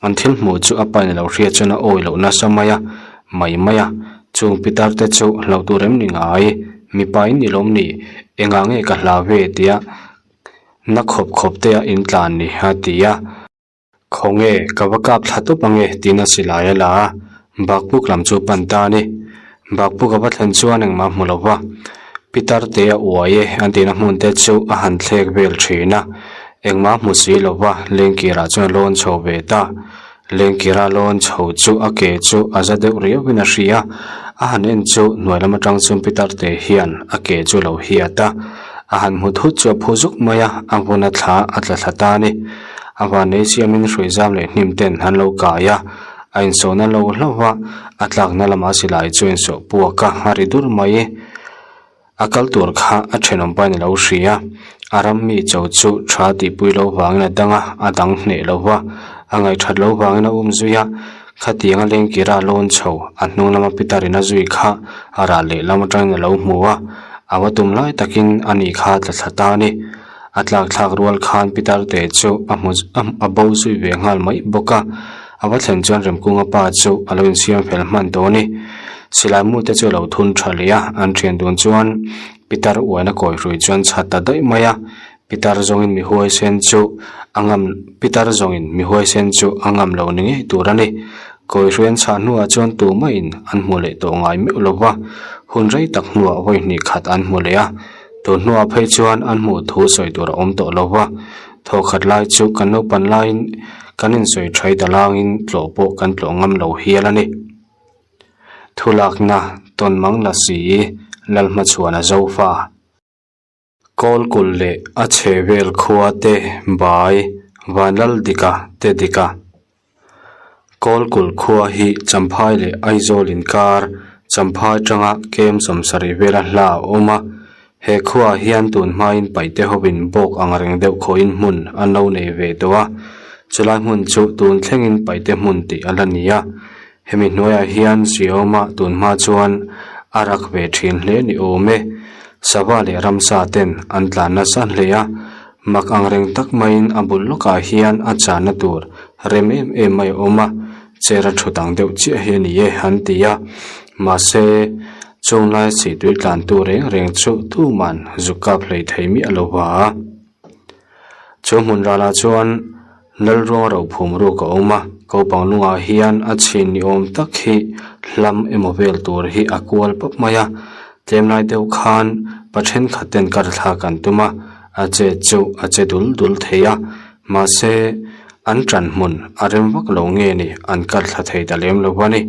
An thil hmuh chu a pain a lo hriat chuan a awi loh nasa mai a, mai mai a, chung pitar te chu hlauh tur em ni ngai, mipa in ni lawm ni, engah nge ka hlau ve tia na khawp khawp te a intlan ni a ti a. Khawnge, ka va kap thla tawp ange tiin a silai a la a, Bakpuk lam chu pan ta a ni. Bakpuk a va thlen chuan engmah hmu lo va, Pitar te a uai e an tihna hmun te chu a han thlek vel thin a, engmah hmu si lo va, Lengkirah chuan a lawn chho ve ta. Lengkira lawn chho chu a ke chu a za deuh riauin a hria, a han en chu hnuai lam atang chuan Pitar te hian a ke chu a lo hiat a, a han hmu thut chu a phu zuk mai a, a vun a thla a tla thla ta a ni. A van ei siamin hrui zam leh hnim ten an lo kai a, a insawhna lo hlauh va, a tlakna lama silai chu a insawh puak a, a ri dur mai. A kal tur kha a thenawm pain a lo hria, a ram mi cho chu tha tihpui lo vangin a dang a, a dang hneh lo va, a ngaihthat lo vangin a um zui a, khatianga lengkira lawn chho a hnung lama Peter-in a zui kha a rah lehlam atangin a lo hmu a, a va tum lai takin ani kha tla thla ta a ni. A tlak thlak rual khan Peter te chu a hmu a bo zui ve nghal mai bawk a, a va thlen chuan Remkunga pa chu a lo insiam fel hman tawh a ni. Silai mu te chu a lo thun tha leh a, an thian dun chuan Peter uaina kawi hrui chuan chhat ta daih mai a, Peter zawngin mi huaisen chu a ngam Peter zawngin mi huaisen chu a ngam lo ni ngei tur a ni. Kawi hrui an chhah hnuah chuan tumah-in an hmu leh tawh ngai meuh lo va, hun rei tak hnuah vawi hnih khat an hmu leh a. Tun hnuah phei chuan an hmuh thu sawi tur a awm tawh lo va, thawkhat lai chu kan naupan laiin kan insawi thai ta langin tlawh pawh kan tlawh ngam lo hial a ni. Thulakna tawnmang la si Lalhmachhuana Zofa. Kawlkulh leh a chhe vel khua te bai Vanlaldika te dika. Kawlkulh khua hi Champhai leh Aizawl inkar Champhai atanga kem sawmsarih vela hla a awm a, he khuaah hian tun hmain paihte hovin bawk ang reng deuh khawhin hmun an lo nei ve tawh a, chulai hmun chu tun thlengin paihte hmun tih a la ni a, hemi hnuaiah hian Ziaawma tun hma chuan a rak ve thin hle ni awm e, sava leh ramsa ten an tlan nasa hle a. Mak ang reng tak maiin a bul lawkah hian a channa tur rem em em mai a awm a, chair a thut ang deuh chiah hi a ni e an ti a. Mahse, chung lai sihtui tlantu reng reng chu tuman zuk kap hlei thei miah lo va. Chu hmun ralah chuan Lalruang rophum ruk a awm a, kopang lungah hian a chhin ni awm tak hi hlam emaw vel tur hi a kual pawp mai a, tlem lai deuh khan pa thenkhat ten kar thlak an tum a, a che chu a che dul dul thei a, mahse an tan hmun a rem vak lo nge ni an kar thla thei ta lem lo a ni.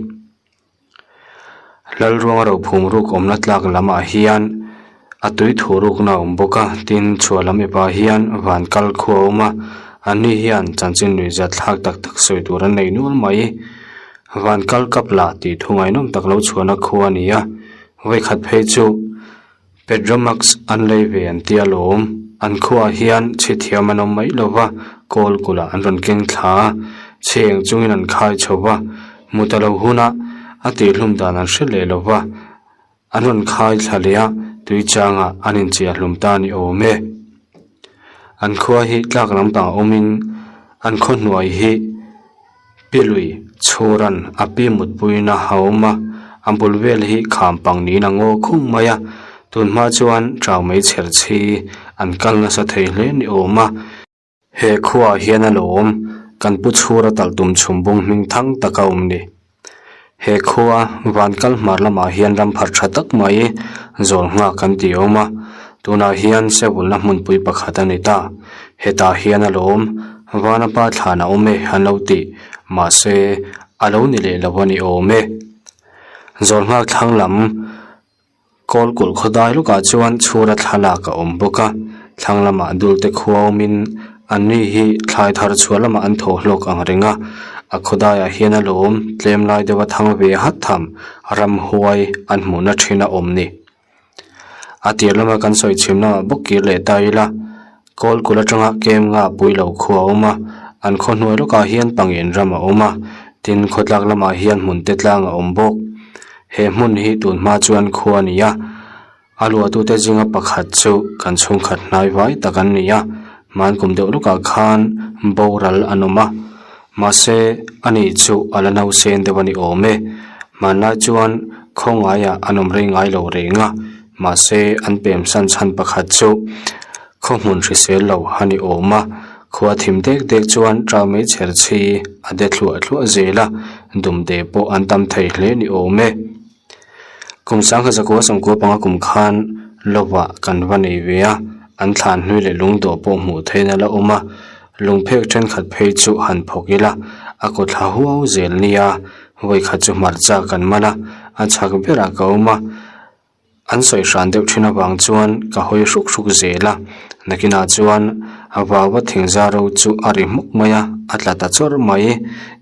Lalruanga rophum ruk awmna tlak lamah hian a tui thu rukna a awm bawk a, tin chhuah lam epah hian van kal khu a awm a, anni hian chanchin lui zat thlak tak tak sawi tur an nei nual mai. Van kal kap lah tih thu ngaihnawm tak lo chhuahna khu a ni a, vawikhat phei chu Petromax an lei ve an tia lawm. An khuaah hian chhithiam an awm mai lo va, kawl kulh ah an rawn keng thla a, chheng chungin an khai chho va, mut a lo hun a, a tihhlum dan an hre leh lo va, an rawn khai thla leh a, tui changah an inchiah hlum ta ni awm e. An khua hi tlak lampang awmin an khaw hnuai hi Pi lui chhuran a pi mutpuina a awm a, a bul vel hi kham pang niin a ngaw khum mai a, tun hma chuan chau mai chher chhi an kal nasa thei hle ni awm a. He khuaah hian a lo awm, kan pu chhura talh tum chhum bung hming thang tak a awm ni. He khua van kal hmar lamah hian ram phar tha tak mai zawl nghak kan ti awm a, tunah hian sewulna hmunpui pakhat a ni ta. Hetah hian a lawm, vana pa thlan a awm e an lo ti, mahse a lo ni leh lo a ni awm e. Zawl nghak thlang lam. Kawl kulh khaw dai lukah chuan chhura thlalak a awm bawk a, thlang lamah dulte khua awmin anni hi thlai thar chhuah lamah an thaw hlawk ang reng a, a khaw daiah hian a lawm tlem lai deuha thang ve hat tham ramhuai an hmuhna thin a awm ni. A tir lama kan sawi chhim lamah bawk kir leh ta ila, Kawl kulh atanga kem nga pui lo khua a awm a, an khaw hnuai lawkah hian pangin ram a awm a, tin khawtlak lamah hian hmun te tlang a awm bawk. He hmun hi tun hma chuan khua a ni a, a luahtute zinga pakhat chu kan chhungkhat hnai vai tak an ni a, hmankum deuh lawkah khan boral an awm a, mahse ani chu a la nausen deuh a ni awm e. Hmanlai chuan khawngaiah an awm rei ngai lo reng a, mahse an pemsan chhan pakhat chu Khaw hmun hrisel lo a ni awm a, khua thim dek dek chuan ṭau mai chher chhi a de thluah thluah zel a, dumde pawh an tam thei hle ni awm e. Kum sangha zakua sawmkua panga kum khan lovah kan va nei ve a, an thlan hlui leh lungdawh pawh hmuh theihna la awm a, lungphek thenkhat phei chu han phawk ila a kaw thla huau zel nia, vawikhat chu hmarcha kan man a, a chhak berah ka awm a. An sawi hran deuh thin avang chuan ka hawi hruk hruk zel a, nakinah chuan a vaua thingza ro chu a ri hmuk mai a, a tla ta chawrh mai.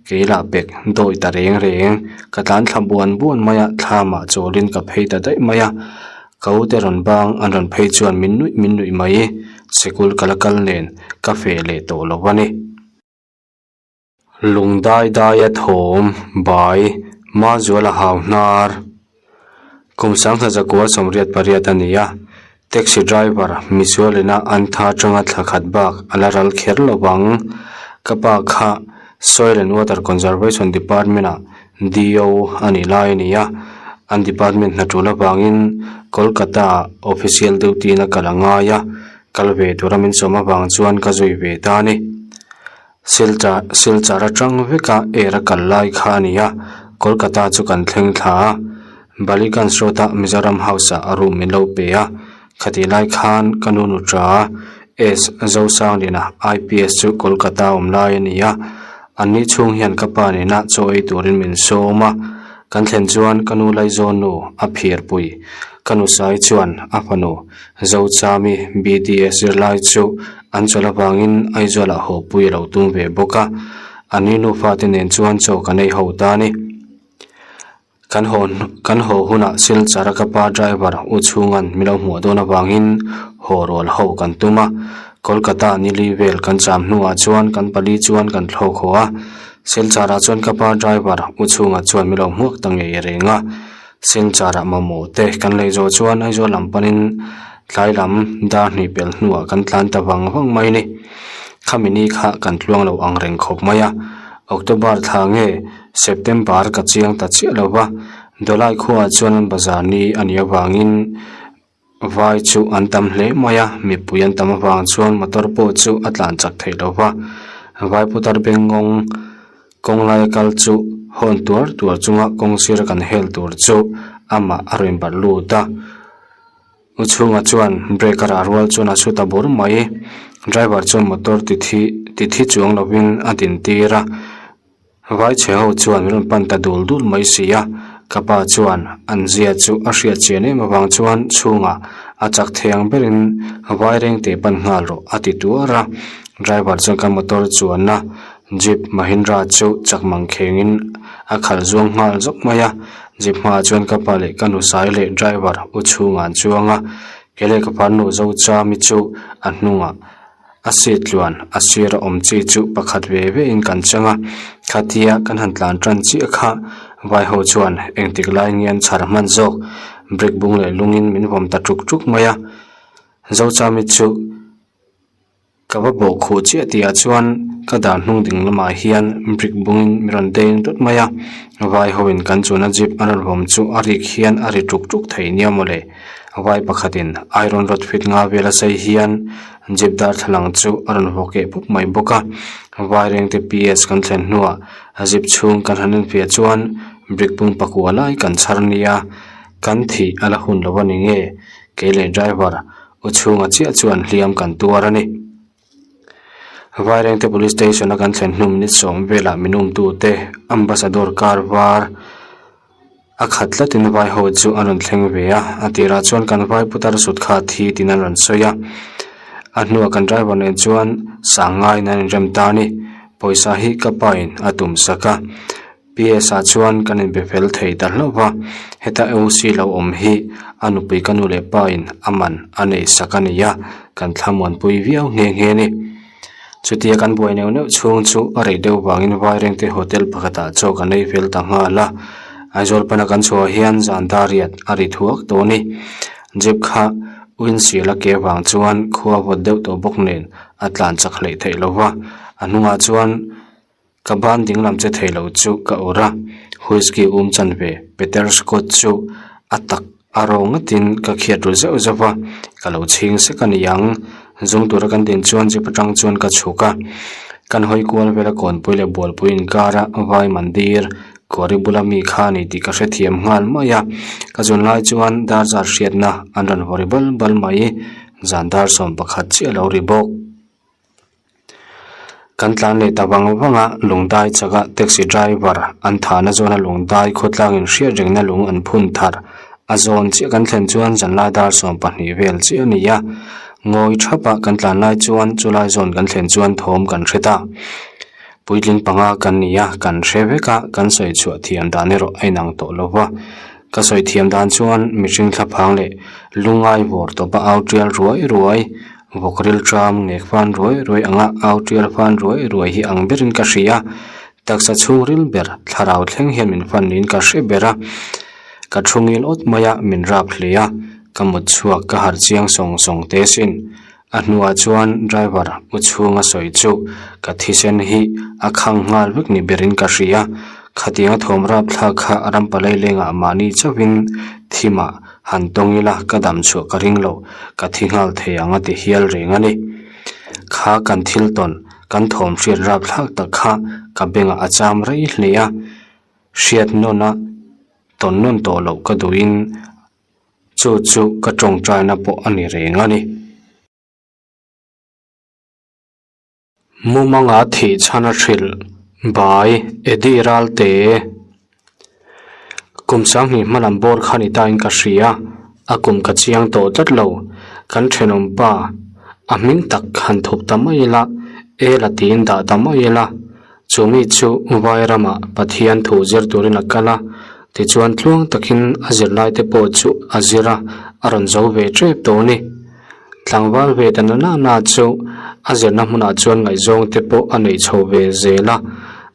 Kei lah pek dawi ta reng reng, ka tlan thla buan buan mai a, thlamah chawlin ka phei ta daih mai a, ka ute rawn bang an rawn phei chuan min nuih min nuih mai, sikul ka la kal nen ka feh leh tawh lo a ni. Lung dai daia thawm bai Mazuala hau hnar kum sanghna zakua 88 a ni a, taxi driver misualina an tha atanga thla khat bak a la ral kher lo vang. Ka pa kha Soil and Water Conservation Department ah DO a nih lai a ni a, an department hna tul avangin Kolkata ah official duty in a kal a ngai a, kal ve tura min sawm avang chuan ka zui ve ta a ni. Silchar Silchar atang veka air a kal lai kha a ni a, Kolkata chu kan thleng thla a, Ballygunge road a Mizoram House ah a room min lo pe a, khatih lai khan ka nu nutra S Zosangliana IPS chu Kolkata a awm lai a ni a, anni chhung hian ka pa nena chaw ei turin min sawm a, kan thlen chuan ka nu Laizawn nu a phirpui, ka nu Sai chuan a fanu Zochami BDS zirlai chu an chawlh avangin Aizawlah haw pui a lo tum ve bawk a, a ni nufa te nen chuan chaw kan ei ho ta a ni. Kan haw kan haw hunah Silchar a ka pa driver U Chhunga'n min lo hmuah dawn avangin haw rual ho kan tum a, Kolkata nili vel kan cham hnuah chuan kan pali chuan kan thlawk haw a, Silchar ah chuan ka pa driver U Chhunga chuan min lo hmuak ta ngei reng a. Silchar ah mamawh te kan lei zawh chuan Aizawl lam panin tlai lam dar hnih pelh hnuah kan tlan ta vang vang mai ni. Khami ni kha kan tluang lo ang reng khawp mai a, October thla nge September ka chiang ta chiah lo va, Dawlai khuaah chuan an bazar ni a nih avangin Vai chu an tam hle mai a, mipui an tam avang chuan motor pawh chu a tlan chak theih lo va. Vai putar bengngawng kawng laia kal chu hawn tuar tuar chunga kawng sira kan hel tur chu amah a rawn barh lut a. U chhunga chuan brake a rah rual chuan a su ta bur mai. Driver chuan motor ti thi ti thi chuang lovin a din tir a. Vai chhe ho chuan min rawn pan ta dul dul mai si a, ka pa chuan an zia chu a hriat chian em avang chuan chhungah a chak thei ang berin vai reng teh pan nghal rawh a ti tuar a. Driver chuan kan motor chuanna Jeep Mahindra chu chak mang khengin a khalh zuang nghal zawk mai a, Jeep hmaah chuan ka pa leh ka nu sai leh driver u chhungah an chuang a. Kei leh ka farnu Zochami chu a hnungah a seat tluan a sir a awm chi chu pakhat ve ve in kan chang a, khatia kan han tlan tan chiah kha vai ho chuan engtik lai nge an chhar hman zawk brick bung leh lungin min vawm ta tuk tuk mai a, Zochami chu. Ka va bawh khuh chiah tih ah chuan ka dar hnung ding lamah hian brick bungin mi rawn deng tawt mai a, vai ho in kan chuna jeep an rawn vawm chu a rik hian a ri tuk tuk thei nia mawle. Vai pakhatin iron rod fit nga vel a sei hian jeep darthlalang chu a rawn vaw keh pup mai bawk a, vai rengte P_S kan thlen hnuah jeep chhung kan han enfiah chuan brick bung pakua lai kan chhar nia, kan thih a la hun lo a ni nge kei leh driver U chhunga chiah chuan hliam kan tuar a ni. Vairengte Police Station a kan thlen hnu minute sawm velah min umtute Ambassador car var a khat tlatin vai ho chu an rawn thleng ve a, a tirah chuan kan vai putar sut kha thi tiin an rawn sawi a. A hnuah kan driver nen chuan sang ngaiin an inrem ta a ni. Pawisa hi ka pa in a tum sak a. PS ah chuan kan inbe fel thei ta hlauh va, heta OC lo awm hi a nupui ka nu leh pa in a man a neih sak a ni a, kan thlamuanpui viau nghe nghe a ni. Chutia kan buai neuh neuh chhung chu a rei deuh vangin Vairengte hotel pakhatah chaw kan ei fel ta nghal a, Aizawl pana kan chhuah hian zan dar riat a ri thuak tawh a ni. Jeep kha windshield a ke vang chuan khua vawt deuh tawh bawk nen a tlan chak hleih theih lo va, a hnungah chuan Ka ban dinglam che thei lo chu ka awrh a, whisky um chanve Peter Scott chu a tak a ro ngatin ka khiat ru zeuh zeuh va, ka lo chhing sek a ni ang. Zung tura kan din chuan jeep atang chuan ka chhuk a, kan hawi kual vela kawnpui leh bualpui inkara vai mandir kawri bula mi kha a ni tih ka hrethiam nghal mai a, ka zun lai chuan dar zar hriatna an rawn vaw ri bal bal mai, zan dar 11 chiah a lo ri bawk. Kan tlan leh ta vang vang a, lungdai chaka taxi driver an thahna zawna lungdai khawtlangin hriat rengna lung an phun thar a zawn chiah kan thlen chuan zanlai dar 20 vel chiah a ni a, ngawi thapa kan tlan lai chuan chulai zawn kan thlen chuan thawm kan hre ta. Puitling panga kan ni a, kan hre vek a, kan sawi chhuah thiam dan erawh a inang tawh lo va, ka sawi thiam dan chuan mihring thlaphang leh lungai vawr tawpa au tial ruai ruai Vawk ril tram ngek fan ruai ruai anga au tial fan ruai ruai hi ang berin ka hria. Taksa chhung ril ber thlarau thleng hian min fan niin ka hre ber a. Ka thu ngil awt mai a, min rap hle a, ka mut chhuak ka harh chiang sawng sawng te sin. A hnuah chuan driver u chhunga sawi chu ka thisen hi a khang nghal vek ni berin ka hria. Khatianga thawm rap thlak kha rampalai lengah mahni chauhin thimah Han tawng ila ka dam chhuah ka ring lo, ka thi nghal thei ang a ti hial reng a ni. Kha kan thil tawn, kan thawm hriat rap thlak tak kha ka bengah a cham rei hle a, hriat nawn a tawn nawn tawh loh ka duhin chu chu ka tawngtaina pawh a ni reng a ni. Mumanga thih chhan a hrilh bai Eddie Ralte. Kum sanghnih hmalam bawr kha ni tain ka hria, a kum ka chiang tawh tlat lo. Kan thenawm pa a hming tak han thup ta mai ila, El a tiin dah ta mai ila. Chu mi chu Vai ramah Pathian thu zir turin a kal a, tichuan tluang takin a zirlaite pawh chu a zir a, a rawn zo ve tep tawh a ni. Tlangval ve ta na na chu a zirna hmunah chuan ngaihzawng te pawh a neih chho ve zel a,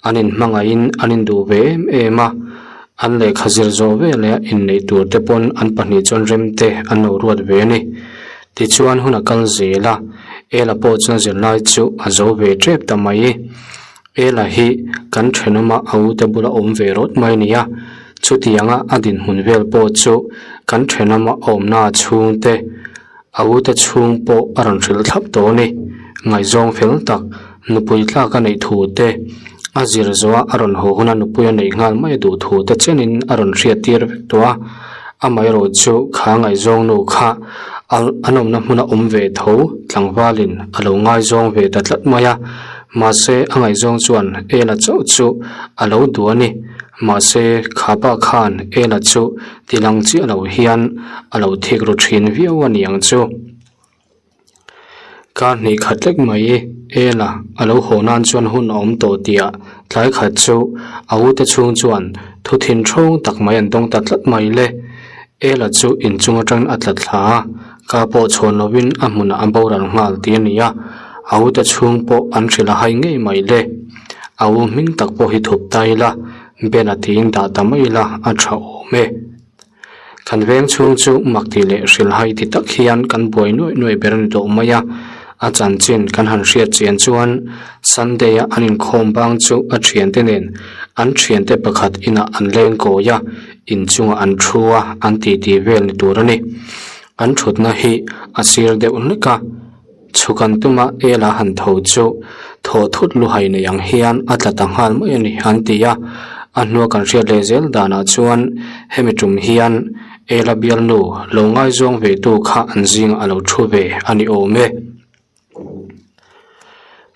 an inhmangaihin an induh ve em em a, an lehkha zir zawh veleh a inneih tur te pawn an pahnih chuan rem te an lo ruat ve a ni. Tichuan hun a kal zel a, Ela pawh chuan zirlai chu a zo ve tep ta mai. Ela hi kan thenawma a ute bula awm ve rawt mai a ni a, chutianga a dinhmun vel pawh chu kan thenawma awmna chhungte a ute chhung pawh a rawn hrilh thlap tawh a ni. Ngaihzawng fel tak nupui tlak a neih thu te, a zir zawha a rawn haw huna nupui a neih nghal mai a duh thu te chenin a rawn hriattir vek tawh a, amaherawh chu kha ngaihzawng nu kha an awmna hmuna awm ve tho tlangvalin a lo ngaizawng ve ta tlat mai a. Mahse, a ngaihzawng chuan Ela chauh chu a lo duh a ni. Mahse, kha pa khan Ela chu tilang chiah lo hian a lo thik ru thin viau a ni ang chu. Kar hnih khat lek mai Ela a lo haw nan chuan hun a awm tawh tihah tlai khat chu a ute chhung chuan thu thin thawng tak mai an dawng ta tlat mai le. Ela chu inchung atangin a tla thla a. Ka pawh chhawn lovin a hmunah a boral nghal tih a ni a, a u te chhung pawh an hrilh a hai ngei mai le. A u hming tak pawh hi thup ta ila, Ben-a tiin dah ta mai ila a tha awm e. Kan veng chhung chu mak tih leh hrilh hai ti tak hian kan buai nuaih nuaih ber a ni tawh mai a, a chanchin kan han hriat chian chuan Sunday-a an inkhawm bang chu a thiante nen an thiante pakhat inah an leng kawi a, inchungah an thu a, an titi vel ni tur a ni. An thutna hi a sir deuh hlek a. Chhuk an tuma Ela han tho chu thaw thut luhai nei ang hian a tla ta nghal mai a ni an ti a, a hnua kan hriat leh zel danah chuan hemi tum hian Ela bialnu lo ngaizawng ve tu kha an zingah a lo thu ve a ni awm e.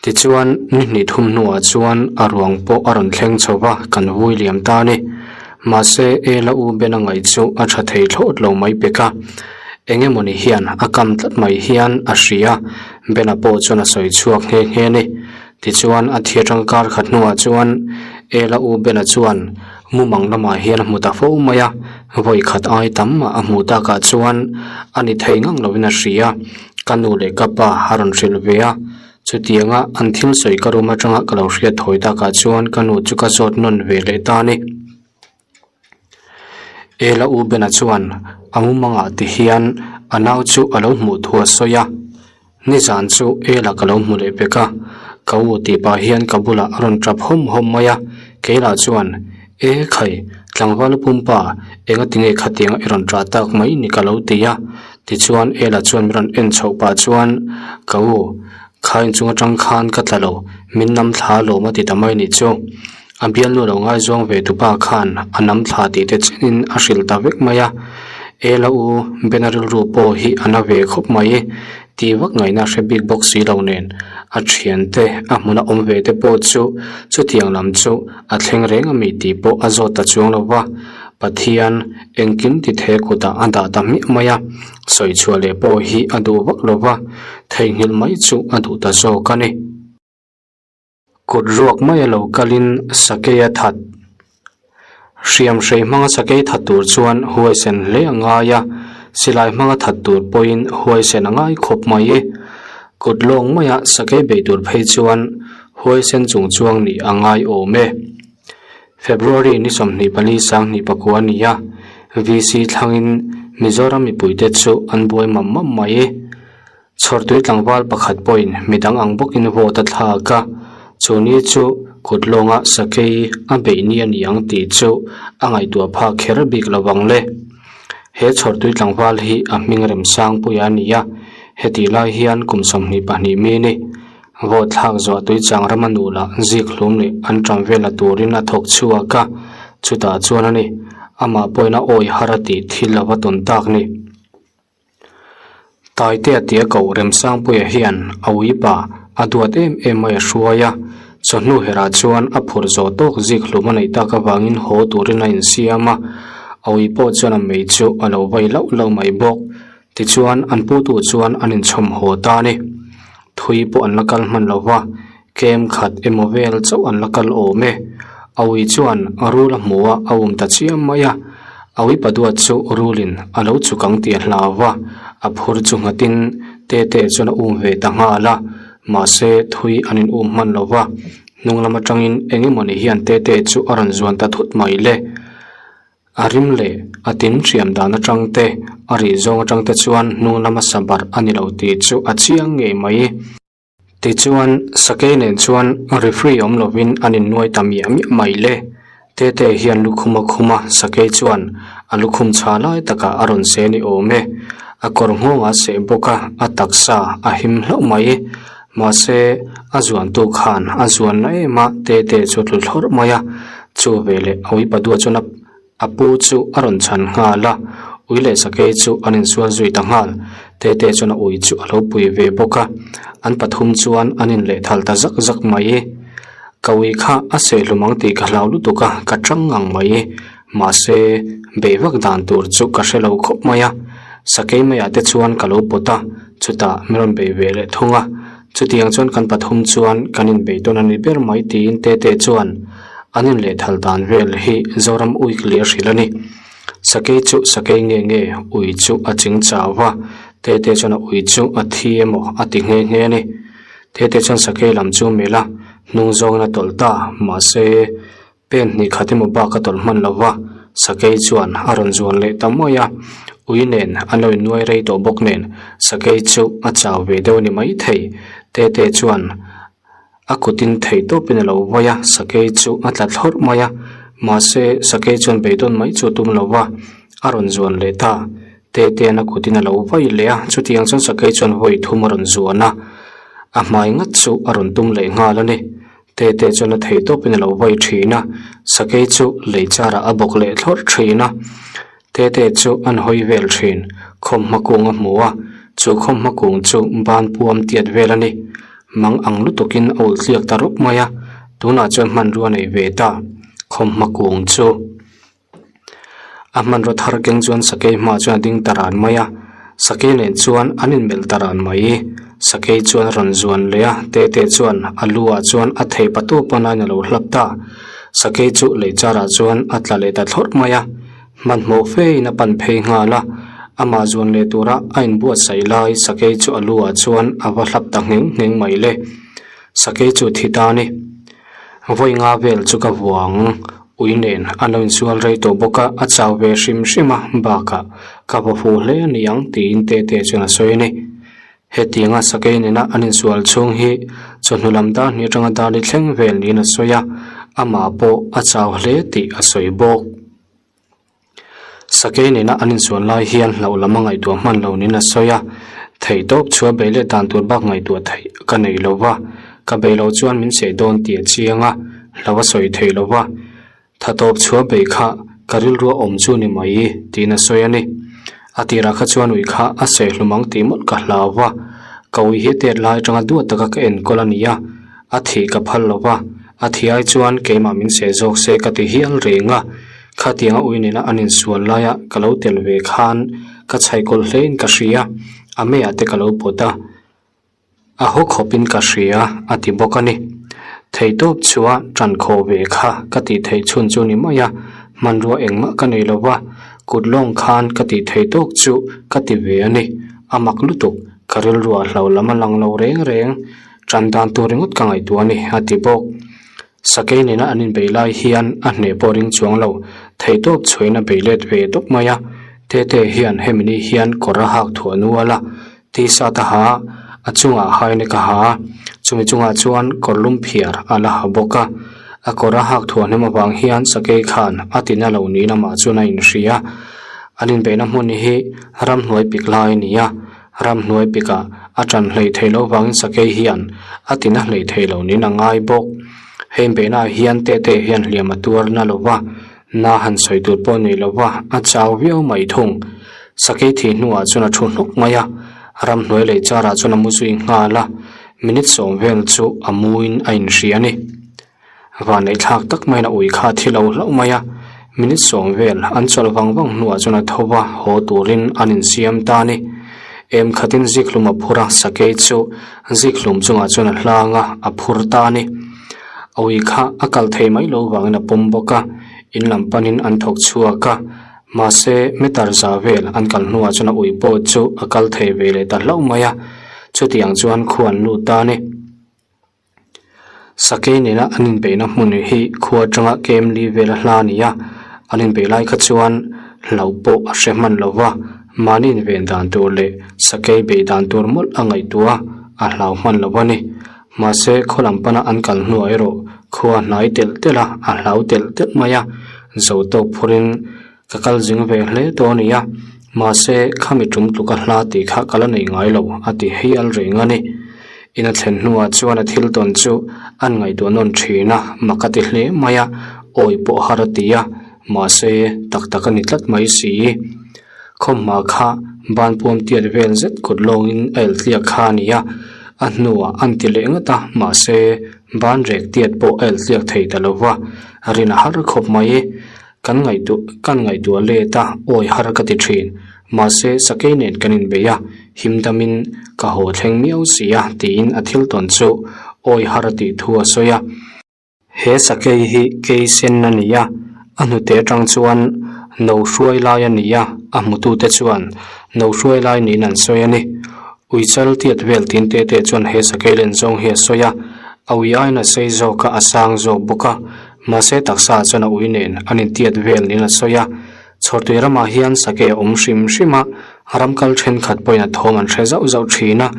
Tichuan ni hnih thum hnuah chuan a ruang pawh a rawn thleng chho va kan vui liam ta a ni. Mahse Ela u Ben a ngaih chu a tha thei thlawt lo mai pek a. Eng emawni hian a kam tlat mai hian a hria, Bena pawh chuan a sawi chhuak nghe nghe a ni. Tichuan a thi atang kar khat hnuah chuan Ela u Bena chuan mumang lamah hian a hmu ta fo mai a, vawi khat ai tam mah a hmuh takah chuan a ni thei ngang lovin a hria, ka nu leh ka pa a rawn hrilh ve a, chutianga an thil sawi ka room atanga ka lo hriat thawi takah chuan ka nu chu ka zawt nawn ve leh ta a ni. Ela u Bena chuan a mumangah ti hian a nau chu a lo hmuh thu a sawi a, Nizan chu Ela ka lo hmu leh pek a, ka u tih pah hian ka bulah a rawn tap hawm hawm mai a, keilah chuan E khai, tlangval pumpa engati nge khatianga i rawn tah tak mai ni ka lo ti a, tichuan Ela chuan min rawn en chhoh pah chuan Ka u, kha inchung atang khan ka tla lo, min nam thla alawm a ti ta mai nih chu. A bialnu lo ngaizawng ve tupa khan a nam thla tih te chenin a hrilh ta vek mai a, Ela u Bena rilru pawh hi a na ve khawp mai, tih vak ngaihna hre bik bawk si lo nen a thiante a hmuna awm ve te pawh chu chutiang lam chu a thleng reng a mi tih pawh a zawt ta chuang lo va, Pathian engkim ti the kutah a dah ta hmiah mai a, sawi chhuah leh pawh hi a duh vak lo va, theihnghilh mai chu a duh ta zawk a ni. Kut ruak mai a lo kalin sakei a that. Hriam hrei hmanga sakei that tur chuan huaisen hle a ngai a, silai hmanga that tur pawhin huaisen a ngai khawp mai. Kut lawng maia sakei bei tur phei chuan huaisen chung chuang nih a ngai awm e. February ni 24 2009 a ni a, VC thlangin Mizoram mipuite chu an buai mam mam mai. Chhawrtui tlangval pakhat pawhin midang ang bawkin vote a thlak a, chu ni chu kut lawnga sakei a beih ni a ni ang tih chu a ngaihtuah phak kher bik lo vang le. He chhawrtui tlangval hi a hming Remsangpuia a ni a, hetih lai hian kum 22 mi ni. Vote thlak zuah tuichang rama nu lah zik hlum leh an ṭam vel la turin a thawk chhuak a, chutah chuan a ni, amah pawhin a awi har a tih thil a va tawn tak ni. Taitea tia koh Remsangpuia hian a uipa a duat em em mai a hruai a, chawhnu herah chuan a phurh zawh tawk zik hlum a neih tak avangin haw turin a insiam a, a ui pawh chuan a mei chu a lo vai lauh lauh mai bawk. Tichuan an putu chuan an inchhawm haw ta a ni. Thui pawh an la kal hman lo va, kem khat emaw vel chauh an la kal awm e. A ui chuan rul a hmu a, a um ta chiam mai a. A ui paduat chu rulin a lo chuk ang tih a hlau va, a phur chu nghatin Tete chuan a um ve ta nghal a. Mahse, thui an in um hman lo va, hnung lam atangin eng emawni hian Tete chu a rawn zuan ta thut mai le. A rim leh a tin hriam dan atang te, a rih zawng atang te chuan hnung lama sa barh a ni lo tih chu a chiang ngei mai. Tichuan, sakei nen chuan referee awm lovin an innuai ta miah miah mai le. Tete hian lukhum a khum a, sakei chuan a lukhum chha lai takah a rawn seh ni awm e. A kawr nghawng a seh bawk a, a taksa a him hlauh mai. Mahse, a zuantu khan a zuan na em a, Tete chu a tlu thlawrh mai a. Chu veleh a uipa duah chuan a a pu chu a rawn chhan nghal a, ui leh sakei chu an insual zui ta nghal. Tete chuan a ui chu a lo pui ve bawk a, an pathum chuan an inlehthal ta zak zak mai. Ka ui kha a sehhlum ang tih ka hlau lutuk a, ka tang ngang mai. Mahse, beih vak dan tur chu ka hre lo khawp mai a, sakei maiah te chuan ka lo pawt a, chutah min rawn bei ve leh thung a. Chutiang chuan kan pathum chuan kan inbei tawn a ni ber mai tiin Tete chuan an inlehthal dan vel hi Zoram Weekly a hrilh a ni. Sakei chu sakei nge nge ui chu a ching chau va. Tete chuan a ui chu a thi emaw a ti nghe nghe a ni. Tete chuan sakei lam chu melh a, hnung zawngin a tawlh ta, mahse pen hnih khat emaw bak a tawlh hman lo va, sakei chuan a rawn zuan leh ta mai a. Ui nen an lo innuai rei tawh bawk nen sakei chu a chau ve deuh a ni maithei. Tete chuan A kutin theih tawpin a lo vawi a, sakei chu a tla thlawrh mai a. Mahse, sakei chuan beidawn mai chu a tum lo va, a rawn zuan leh ta. Tetea'n a kutin a lo vawi leh a, chutiang chuan sakei chuan vawi thum a rawn zuan a, a hmai ngat chu a rawn tum leh nghal a ni. Tete chuan a theih tawpin a lo vawi thin a, sakei chu lei charah a bawk leh thlawrh thin a. Tete chu an hawi vel thin, khawmhma kung a hmu a, chu khawmhma kung chu ban puam tiat vel a ni. Mang ang lutukin a ulh tliak ta rup mai a, tunah chuan hmanrua nei ve ta, khawmhma kung chu. A hmanraw thar keng chuan sakei hmaah chuan a ding ta ran mai a, sakei nen chuan an inmelh ta ran mai. Sakei chuan a rawn zuan leh a, Tete chuan a lu ah chuan a thei patu pawn a lo hlap ta. Sakei chu lei charah chuan a tla leh ta thlawrh mai a. Hmanhmawh fein a pan phei nghal a, amah zuan leh tura a inbuatsaih lai sakei chu a lu ah chuan a va hlap ta ngheng ngheng mai le. Sakei chu thi ta ni. Vawi nga vel chu ka vuang ui nen a lo insual rei tawh bawk a, a chau ve hrim hrim a, bakah ka va fu hle a ni ang tiin Tete chuan a sawi a ni. Hetianga sakei nena an insual chhung hi chawhnu lam dar hnih atanga dar li thleng vel niin a sawi a, amah pawh a chau hle tih a sawi bawk. Sakei nena an insual lai hian hlauh lam a ngaihtuah hman lo niin a sawi a, theihtawp chhuah bei leh dan tur bak ngaihtuah theih ka nei lo va, ka bei lo chuan min seh dawn tih a chiang a, hlauh a sawi thei lo va, Thatawp chhuah bei kha ka rilrua awm chu ni mai tiin a sawi a ni. A tirah kha chuan ui kha a seh hlum ang tih mawlh ka hlau va, ka ui hi tet lai atanga duat taka ka enkawl a ni a, a thih ka phal lo va, a thih ai chuan keimah min seh zawk se ka ti hial reng a, khatianga ui nena an insual laia ka lo tel ve khan ka chhaihkawlh hlein ka hria, a meiah te ka lo pawt a. A haw khawpin ka hria a ti bawk a ni. Theihtawp chua tan khawh ve kha ka tih theih chhun chu ni mai a, hmanrua engmah ka nei lo va, kut lawng khan ka tih theih tawk chu ka ti ve a ni. A mak lutuk, ka rilruah hlo lam a lang lo reng reng, tan dan tur ringawt ka ngaihtuah a ni a ti bawk. Sakei nena an inbeih lai hian a hneh pawh ring chuang lo, theihtawp chhuain a bei let ve tawp mai a, Tete hian hemi ni hian kawr a hak thuah nual a, T-shirt a ha a, a chungah hainek a ha a, chumi chungah chuan kawr lum phiar a la ha bawk a. A kawr a hak thuah hnem avang hian sakei khan a tina lo niin amah chuan a inhria. An inbeihna hmun hi ramhnuai pik lai a ni a, ramhnuai pikah a ṭan hleih theih loh avangin sakei hian a tina hleih theih loh niin a ngai bawk. Hei inbeihnaah hian Tete hian hliam a tuar na lo va, Na han sawi tur pawh nei lo va, a chau viau mai thung. Sakei thih hnuah chuan a thu hnawk mai a, ramhnuai lei charah chuan a mu zui nghal a, minute sawm vel chu a muin a inhria a ni. Vanneih thlak tak maiin a ui kha a thi lo hlauh mai a, minute sawm vel an chawlh vang vang hnuah chuan a tho va, haw turin an insiam ta a ni. Em khatin zikhlum a phur a, sakei chu zikhlum chungah chuan a hlang a, a phur ta a ni. A ui kha a kal thei mai lo vangin a pawm bawk a, in lam panin an thawk chhuak a. Mahse, meter za vel an kal hnuah chuan a ui pawh chu a kal thei ve leh ta hlauh mai a, chutiang chuan khua an lut ta a ni. Sakei nena an inbeihna hmun hi khua atanga kem li vel a hla a ni a, an inbeih lai kha chuan hlauh pawh a hre hman lo va, mahni inven dan tur leh sakei beih dan tur mawlh a ngaihtuah a, a hlau hman lo a ni. Mahse, khaw lam pana an kal hnuah erawh khua hnai telh telh a, a hlau telh telh mai a, zo tawk phurin ka kal zing ve hle tawh a ni a, mahse, khami tum tluka hla tih kha ka la nei ngai lo a ti hial reng a ni. In a thlen hnuah chuan a thil tawn chu an ngaihtuah nawn thin a, mak a ti hle mai a, awi pawh har a ti a, mahse, tak tak a ni tlat mai si. Khawmhma kha banpuam tiat vel zet kut lawngin a eltliak kha a ni a, a hnuah an ti leh ngawt a, mahse banrek tiat pawh a eltliak thei ta lo va, rin a har khawp mai. Kan ngaihtuah kan ngaihtuah let a, awi har ka ti thin. Mahse sakei nen kan inbei a, him damin ka haw thleng miau si a tiin a thil tawn chu awi har a tih thu a sawi a. He sakei hi kei sen a ni a, a hnute atang chuan no hruai lai a ni a, a hmutute chuan No hruai lai niin an sawi a ni. Ui chal tiat vel tin te te chuan he sakei len zawng hi a sawi a, a ui aiin a sei zawk a, a sang zawk bawk a, mahse taksa ah chuan a ui nen an intiat vel niin a sawi a. Chhawrtui ramah hian sakei a awm hrim hrim a, ram kal thenkhat pawhin a thawm an hre zauh zauh thin a,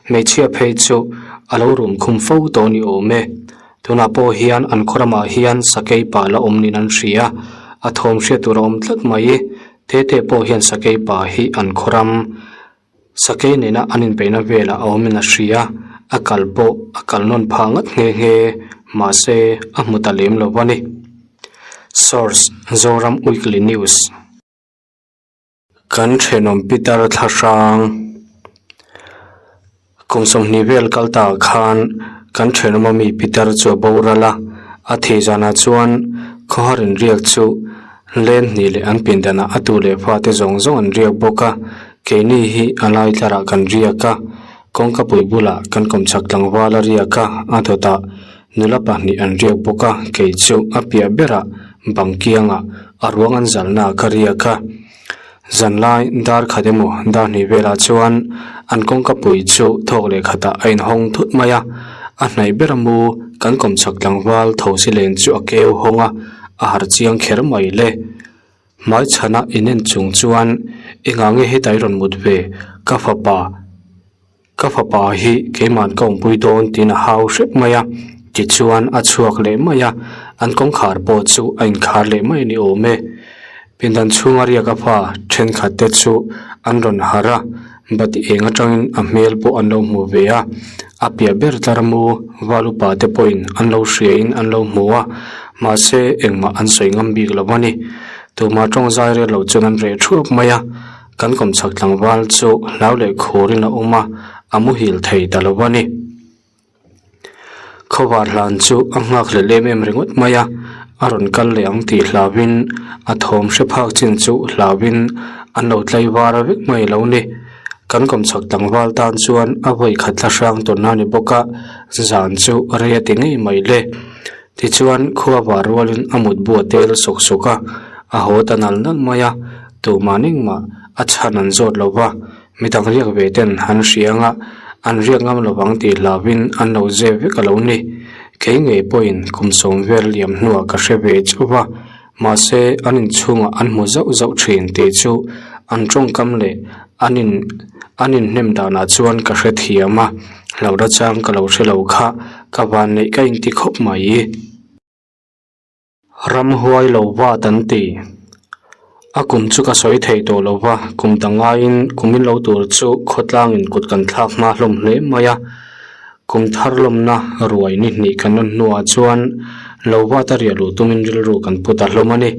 hmeichhia phei chu a lo rum khum fo tawh a ni awm e. Tunah pawh hian an khaw ramah hian sakei pa la awm niin an hria, a thawm hriat tur a awm tlat mai. Tete pawh hian sakei pa hi an khaw ram sakei nena an inbeihna velah a awmin a hria, a kal pawh a kal nawn phah ngat nghe nghe, mahse a hmu ta lem lo a ni. Source, Zoram Weekly News. Kan thenawm Peter Thlahrang kum 20 vel kal ta khan kan thenawm ami Peter chu a boral a, a thih zanah chuan khawhar inriak chu len hnih leh an pindanah a tu leh fate zawng zawng an riak bawk a, keini hi a lai tlarah kan riak a, kawngkapui bulah kan kawmchhak tlangval a riak a, a dawtah Nula pahnih an riak bawk a, kei chu a piah berah bang kiangah a ruang an zalhna ka riak a. Zanlai dar khat emaw dar hnih velah chuan an kawngka pui chu thawk leh khatah a inhawng thut mai a, a hnaih ber a mu kan kawmchhak tlangval tho si len chu a keu hawng a, a harh chiang kher mai le. Hmaichhana inen chung chuan engah nge heta i rawn mut ve ka fapa? Ka fapa hi keiman ka awmpui dawn tiin a hau hrep mai a, tichuan a chhuak leh mai a, an kawngkhar pawh chu a inkhar leh mai a ni awm e. Pindan chhunga riak a fa thenkhat te chu an rawn harh a, bati eng atangin a hmel pawh an lo hmu ve a, a piah ber tlar mu val upa te pawhin an lo hriain an lo hmu a, mahse engmah an sawi ngam bik lo a ni. Tumah tawng zai rel lo chuan an reh thuap mai a. Kan kawmchhak tlangval chu hlau leh khurin a awm a, a muhil thei ta lo a ni. Khawvar hlan chu a nghak leh lem em ringawt mai a, a rawn kal leh ang tih hlauhin a thawm hre phak chin chu hlauhin an lo tlai var vek mai lo ni. Kan kawmchhak tlangval tan chuan a vawi khat thla hrang tawn a ni bawk a, zan chu rei a ti ngei mai le. Tichuan khua var rualin a mutbu a tel sawk sawk a, a haw ta nal nal mai a. Tumah ningmah a chhan an zawt lo va, midang riak ve ten an hria anga an riak ngam lo vang tih hlauhin an lo zep vek a lo ni. Kei ngei pawhin kum sawm vel liam hnuah ka hre ve chauh va, mahse an inchhungah an hmu zauh zauh thin tih chu an tawngkam leh an in an inhnem danah chuan ka hrethiam a, hlauhna chang ka lo hre lo kha ka vanneih ka inti khawp mai. Ramhuai lo vat an ti. A kum chu ka sawi thei tawh lo va, kum dang ngaiin kum in lo tur chu khawtlangin kut kan thlak hma hlawm hle mai a. Kum thar lawmna ruai ni hnih kan rawn hnuah chuan lo vat a riah luh tumin rilru kan pu ta hlawm a ni.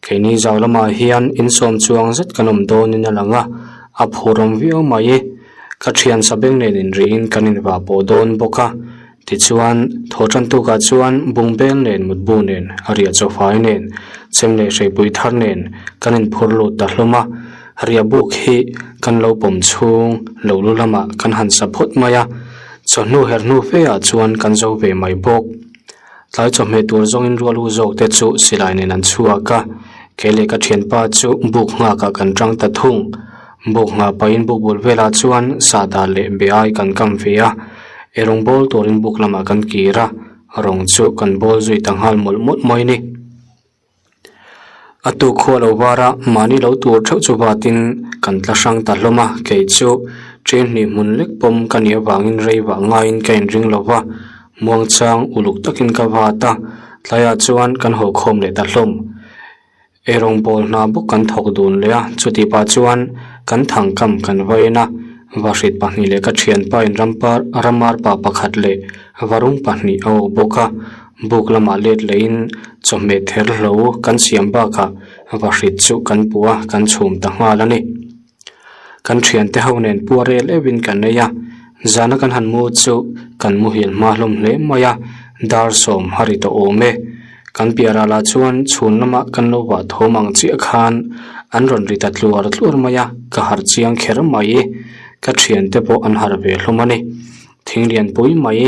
Keini zau lamah hian insawm chuang zet kan awm dawnin a lang a, a phurawm viau mai. Ka thian sabeng nen inrihin kan invah pawh dawn bawk a. Tichuan, thaw tan tukah chuan bungbel nen mutbu nen, riah chawfai nen, chem leh hreipui thar nen kan inphur lut ta hlawm a. Riah buk hi kan lo pawm chhung lo lu lamah kan han sa phawt mai a, chawhnu her hnu fe ah chuan kan zo ve mai bawk. Tlai chawhmeh tur zawngin rual u zawk te chu silai nen an chhuak a, kei leh ka thianpa chu buk nghakah kan tang ta thung. Buk nghah pahin buk bul velah chuan sahdah leh be ai kan kam ve a, ei rawng bawl turin buk lamah kan kir a, rawng chu kan bawl zui ta nghal mawlh mawlh mai ni. A tuk khua lo var a, mahni lo tur theuh chu vatin kan tla hrang ta hlawm a, kei chu ṭen hnih hmun lek pawm ka nih avangin rei vah ngaiin ka inring lo va, muangchang uluk takin ka vat a, tlaiah chuan kan haw khawm leh ta hlawm. Eirawng bawl hna bawk kan thawk dun leh a, chuti pah chuan kan thangkam kan va en a, vahrit pahnih leh ka thianpa in rampar ramar pa pakhat leh varung pahnih a awk bawk a, buk lamah let lehin chawhmeh ther hlo kan siam bakah vahrit chu kan puh a, kan chhum ta nghal a ni. Kan thiante ho nen puar rel euhin kan ei a, zana kan han mu chu kan muhil hma hlawm hle mai a, dar sawm a ri tawh awm e. Kan piah ralah chuan chhun lamah kan lo vah thawm ang chiah khan an rawn ri ta tluar tluar mai a, ka harh chiang kher mai. Ka thiante pawh an harh ve hlawm a ni. Thing lianpui mai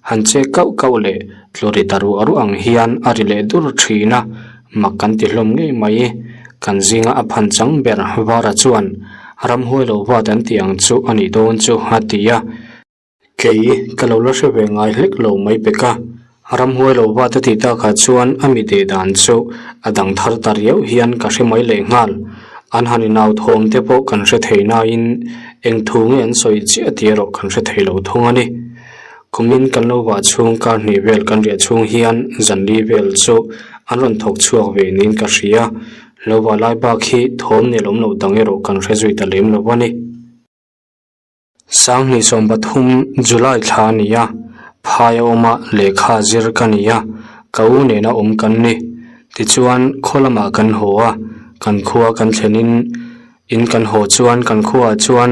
han che kauh kauh leh tlu ri ta ruah ruah ang hian a ri leh dur thin a, mak kan ti hlawm ngei mai. Kan zinga a phan chang ber Vara chuan. Ramhuai lo vat an tih ang chu a nih dawn chu a ti a. Kei ka lo la hre ve ngai hlek lo mai pek a. Ramhuai lo vat a tih takah chuan a mi deh dan chu a dang thar ta riau hian ka hre mai leh nghal. An han inau thawm te pawh kan hre thei nain eng thu nge an sawi chiah tih erawh kan hre thei lo thung a ni. Kumin kan lo vah chhung kar hnih vel kan riah chhung hian zanli vel chu an rawn thawk chhuak ve niin ka hria. Lo vah lai bak hi thawm nelawm loh dang erawh kan hre zui ta lem lo a ni. Sanghnih 13 July thla a ni a, phai a awm a, lehkha zir ka ni a, ka u nena awm kan ni. Tichuan khaw lamah kan haw a, kan khua kan thlenin In kan haw chuan kan khuaah chuan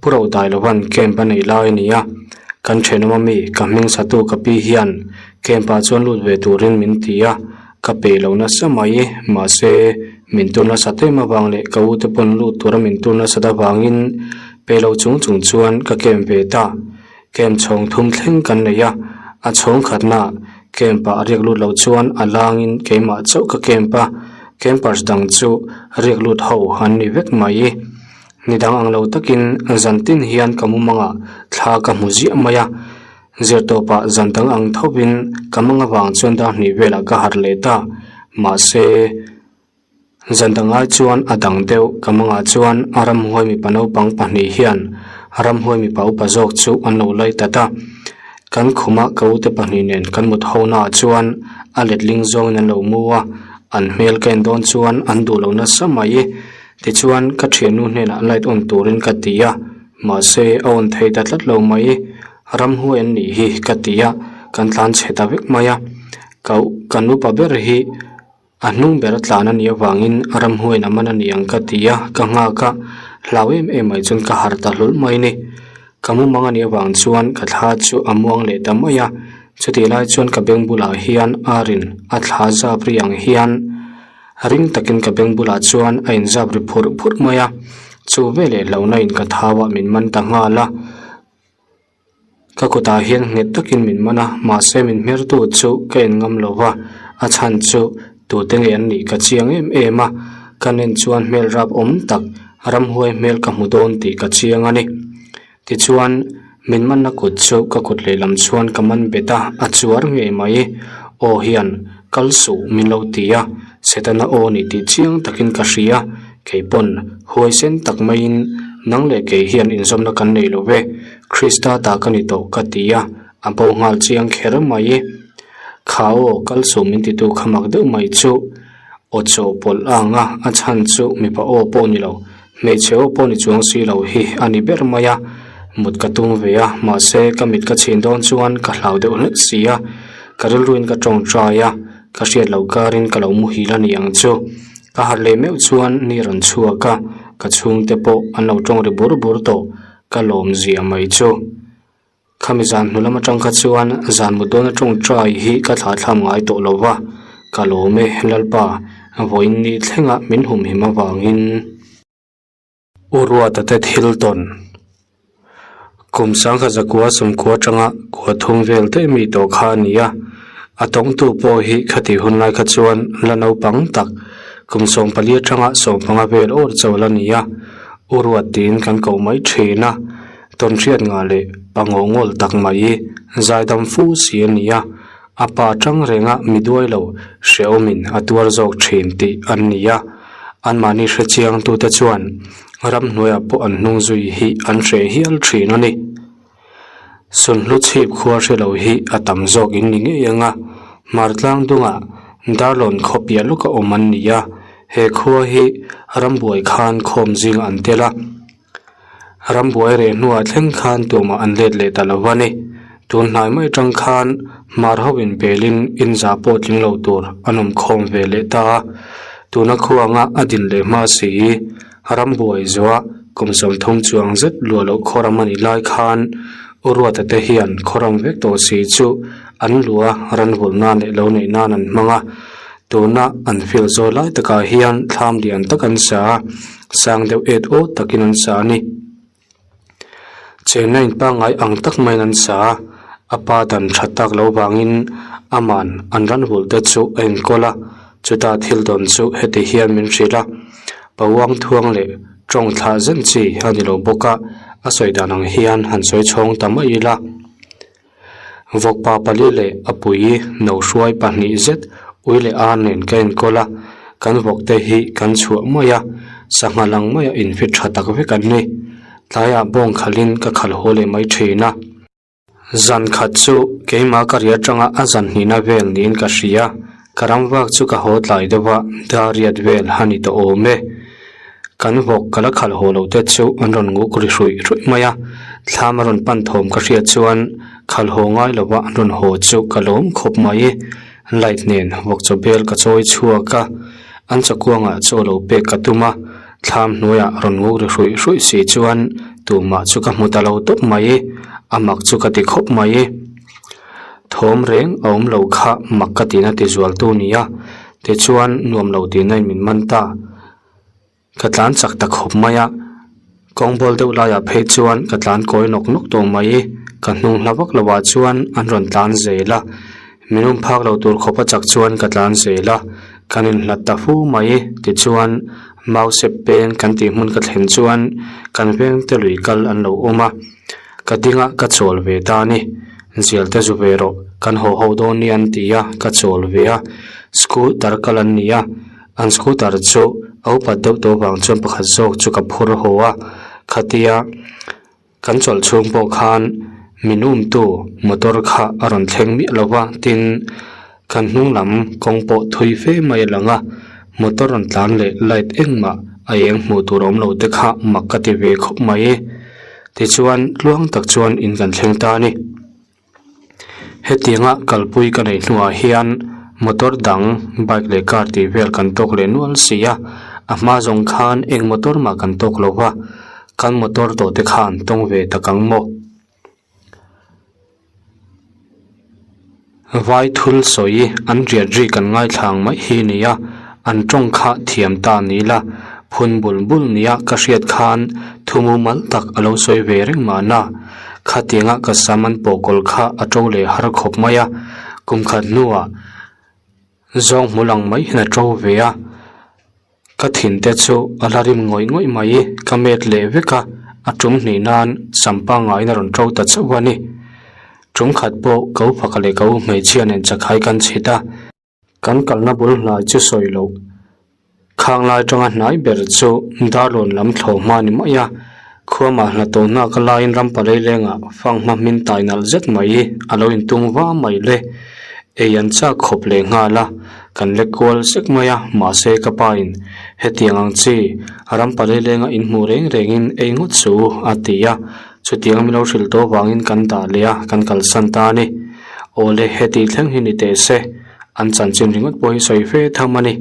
Pu Rodai lovan camp a neih lai a ni a, kan thenawm ami ka hming satu ka pi hian camp ah chuan lut ve turin min ti a, ka pe lo nasa mai mahse min tur nasat em avang leh ka u te pawn lut tura min tur nasat avangin pe lo chung chung chuan ka camp ve ta. Camp chhawng thum thleng kan nei a, a chhawng khatna camp ah riak lut loh chuan a langin keimah chauh ka camp a, campers dang chu riak lut ho an ni vek mai. Ni dang ang lo takin zan tin hian ka mumangah thla ka hmu ziah mai a, zirtawpah zan dang ang thovin ka mang avang chuan dar hnih velah ka harh leh ta, mahse. Zan dangai chuan a dang deuh ka mangah chuan a ramhuai mipa naupang pahnih hian ramhuai mipa upa zawk chu an lo lai tat a. Kan khuma ka ute pahnih nen kan mut ho naah chuan a letling zawngin an lo mu a, an hmel ka en dawn chuan an duh lo nasa mai. Tichuan ka thiannu hnenah light on turin ka ti a, mahse a on thei ta tlat lo mai. Ramhuai an nih hi ka ti a, kan tlan chhe ta vek mai a. Ka kan upa ber hi. A hnung ber a tlan a nih avangin ramhuaiin a man a ni ang ka ti a, ka nghak a, hlau em em mai chuan ka harh ta hlawlh mai a ni. Ka mumang a nih avang chuan ka thla chu a muang leh ta mai a, chutih lai chuan ka beng bulah hian arin a thla zap ri ang hian ring takin ka beng bulah chuan a inzap ri phurh phurh mai a, chu veleh hlauhna in ka thau ah min man ta nghal a. Ka kutah hian nghet takin min man a, mahse min hmertu chu ka en ngam lo va, a chhan chu tute nge an nih ka chiang em em a, ka nen chuan hmel rap awm tak ramhuai hmel ka hmu dawn tih ka chiang a ni. Tichuan, min manna kut chu ka kut lehlam chuan ka man bet a, a chuar ngei mai. Aw hian, kal suh min lo ti a, Setana aw ni tih chiang takin ka hria. Kei pawn huaisen tak maiin nang leh kei hian inzawmna kan nei lo ve, Krista ta ka ni tawh ka ti a, a bo nghal chiang kher mai. Kha aw, kal suh min titu kha mak deuh mai chu aw chaw pawlh a ang a, a chhan chu mipa aw pawh ni lo, hmeichhe aw pawh ni chuang si lo hi a ni ber mai a. Mut ka tum ve a, mahse ka mit ka chhin dawn chuan ka hlau deuh hlek si a, ka rilruin ka tawngtai a, ka hriat loh karin ka lo muhil a ni ang chu. Ka harh leh meuh chuan ni rawn chhuak a, ka chhungte pawh an lo tawng ri bur bur tawh, ka lawm zia mai chu. Khami zan hnu lam atang kha chuan zan mut dawn atawng trai hi ka thlah thlam ngai tawh lo va, ka lawm e Lalpa, vawiin ni thlenga min humhim avangin. U Ruata te thil tawn. Kum sangha zakua sawmkua atanga kua thum vel daih mi tawh kha a ni a, a tawngtu pawh hi khati hun lai kha chuan la naupang tak kum 14 atanga 15 vel awr chauh la ni a, U Ruat tiin kan koh mai thin a, tawnhriat ngah leh pangaw ngawl tak mai zaidam fu si a ni a, a pa tang renga mi duai lo hrehawmin a tuar zawk thin tih an ni a. Anmahni hre chiangtute chuan ramhnuaiah pawh an hnung zui hi an hreh hial thin a ni. Sunhlu chhip khua hre lo hi a tam zawk in ni ngei ang a, Hmartlang dungah Darlawn khaw piah lawka awm an ni a, he khua hi rambuai khan khawm zing an tel a. Rambuai reh hnuah thleng khan tumah an let leh ta lo a ni. Tun hnai mai atang khan hmar ho in belin in zah pawh tling lo tur an awm khawm ve leh ta a. Tuna khuanga a din leh hma si rambuai zuah kum 30 chuang zet luah loh khawram a nih lai khan U Ruata te hian khawram vek tawh si chu an luah ran vulh nan leh lo neih nan an hmang a. Tuna an field zawi lai takah hian thlam lian tak an sa a. Sang deuh et awt takin an sa a ni. Chenna in pangngai ang tak maiin an sa a, a pa dan tha tak lo vangin aman an ran hul te chu a enkawl a, chuta thil dawn chu heti hian min hrilh a, Pauang thuang leh. Tawng thlah zen chi a ni lo bawk a, a sawi dan ang hian han sawi chhawng ta mai ila. Vawkpa pali leh a pui no hruai pahnih zet ui leh ar nen ka enkawl a, kan vawk te hi kan chhuah mai a, sangha lang maia infit tha tak vek an ni. Tlaiah bawng khalhin ka khalh haw leh mai thin a. Zan khat chu keimah ka ri atanga a zan hnihna vel niin ka hria, ka ram vak chu ka haw tlai deuh a, dariat vel a ni tawh awm e. Kan vawk ka la khalh haw lo te chu an rawn nguk ri hruih hruih mai a, thlam a rawn pan thawm ka hriat chuan khalh haw ngai lova an rawn haw chu ka lawm khawp mai. Light nen vawk chaw bel ka chawi chhuak a, an chakuangah chaw lo pek ka tum a, thlam hnuaiah rawn nguk ri hruih hruih si chuan tumah chu ka hmu ta lo tawp mai, a mak chu ka ti khawp mai. Thawm reng a awm lo kha mak ka tihna ti zual tu nia, tichuan nuam lo tihna in min man ta. Ka tlan chak ta khawp mai a, kawng bawl deuh laiah phei chuan ka tlan kawi nawk nawk tawh mai. Ka hnung hla vak lovah chuan an rawn tlan zel a, min um phak lo tur khawpa chak chuan ka tlan zel a, kan inhlat ta fu mai. Tichuan Mausep peng kan tih hmun ka thlen chuan kan vengte lui kal an lo awm a, ka ding a ka chawl ve ta a ni. Zial te zu ve rawh, kan haw ho dawn nia an ti a, ka chawl ve a, scooter kal an ni a. An scooter chu a upat deuh tawh vang chuan pakhat zawk chu ka phur haw a, khatia kan chawlh chhung pawh khan min umtu motor kha a rawn thleng miah lo va, tin kan hnung lam kawng pawh thui fe mai a lang a, motor rawn tlan leh light engmah a eng hmuh tur a awm lo te kha mak ka ti ve khawp mai. Tichuan tluang tak chuan in kan thleng ta a ni. Hetianga kalpui ka neih hnuah hian motor dang bike leh car tih vel kan tawk leh nual si a, a hma zawng khan eng motor mah kan tawk lo va, kan motor tawh te khan tawng ve tak ang maw? Vai thul sawi an riat ri kan ngaithla ang mai hi nia, an tawng kha thiam ta ni la, phun bul bul nia ka hriat khan thu mumal tak a lo sawi ve reng mahna. Khatianga ka sam an pawh kawl kha a to leh har khawp mai a, kum khat hnuah zawng hmu lang mai hian a to ve a, ka thin te chu a la rim ngawih ngawih mai, ka met leh vek a, a tum hnih nan sam pangaiin a rawn to ta chauh a ni. Tum khat pawh ka uphaka leh ka u hmeichhia nen chakhai kan chhit a. Kan kalna bul hnai chu sawi loh. Khang lai tanga hnai ber chu Darlawn lam thlawh hma ni mai a, khuamah hla tawh hnak a laiin ram palei lengah fanghma hmin tai nalh zet mai a lo intung va mai le. Ei an chak khawp leh nghal a, kan lek kual sek mai a, mahse ka pa in hetiang ang chi ram palei lenga inhmuh reng rengin ei ngawt chu a ti a, chutiang min lo hrilh tawh vangin kan dah leh a, kan kalsan ta a ni. Awle, heti thleng hi ni teh se, an chanchin ringawt pawh hi sawi fe tham a ni.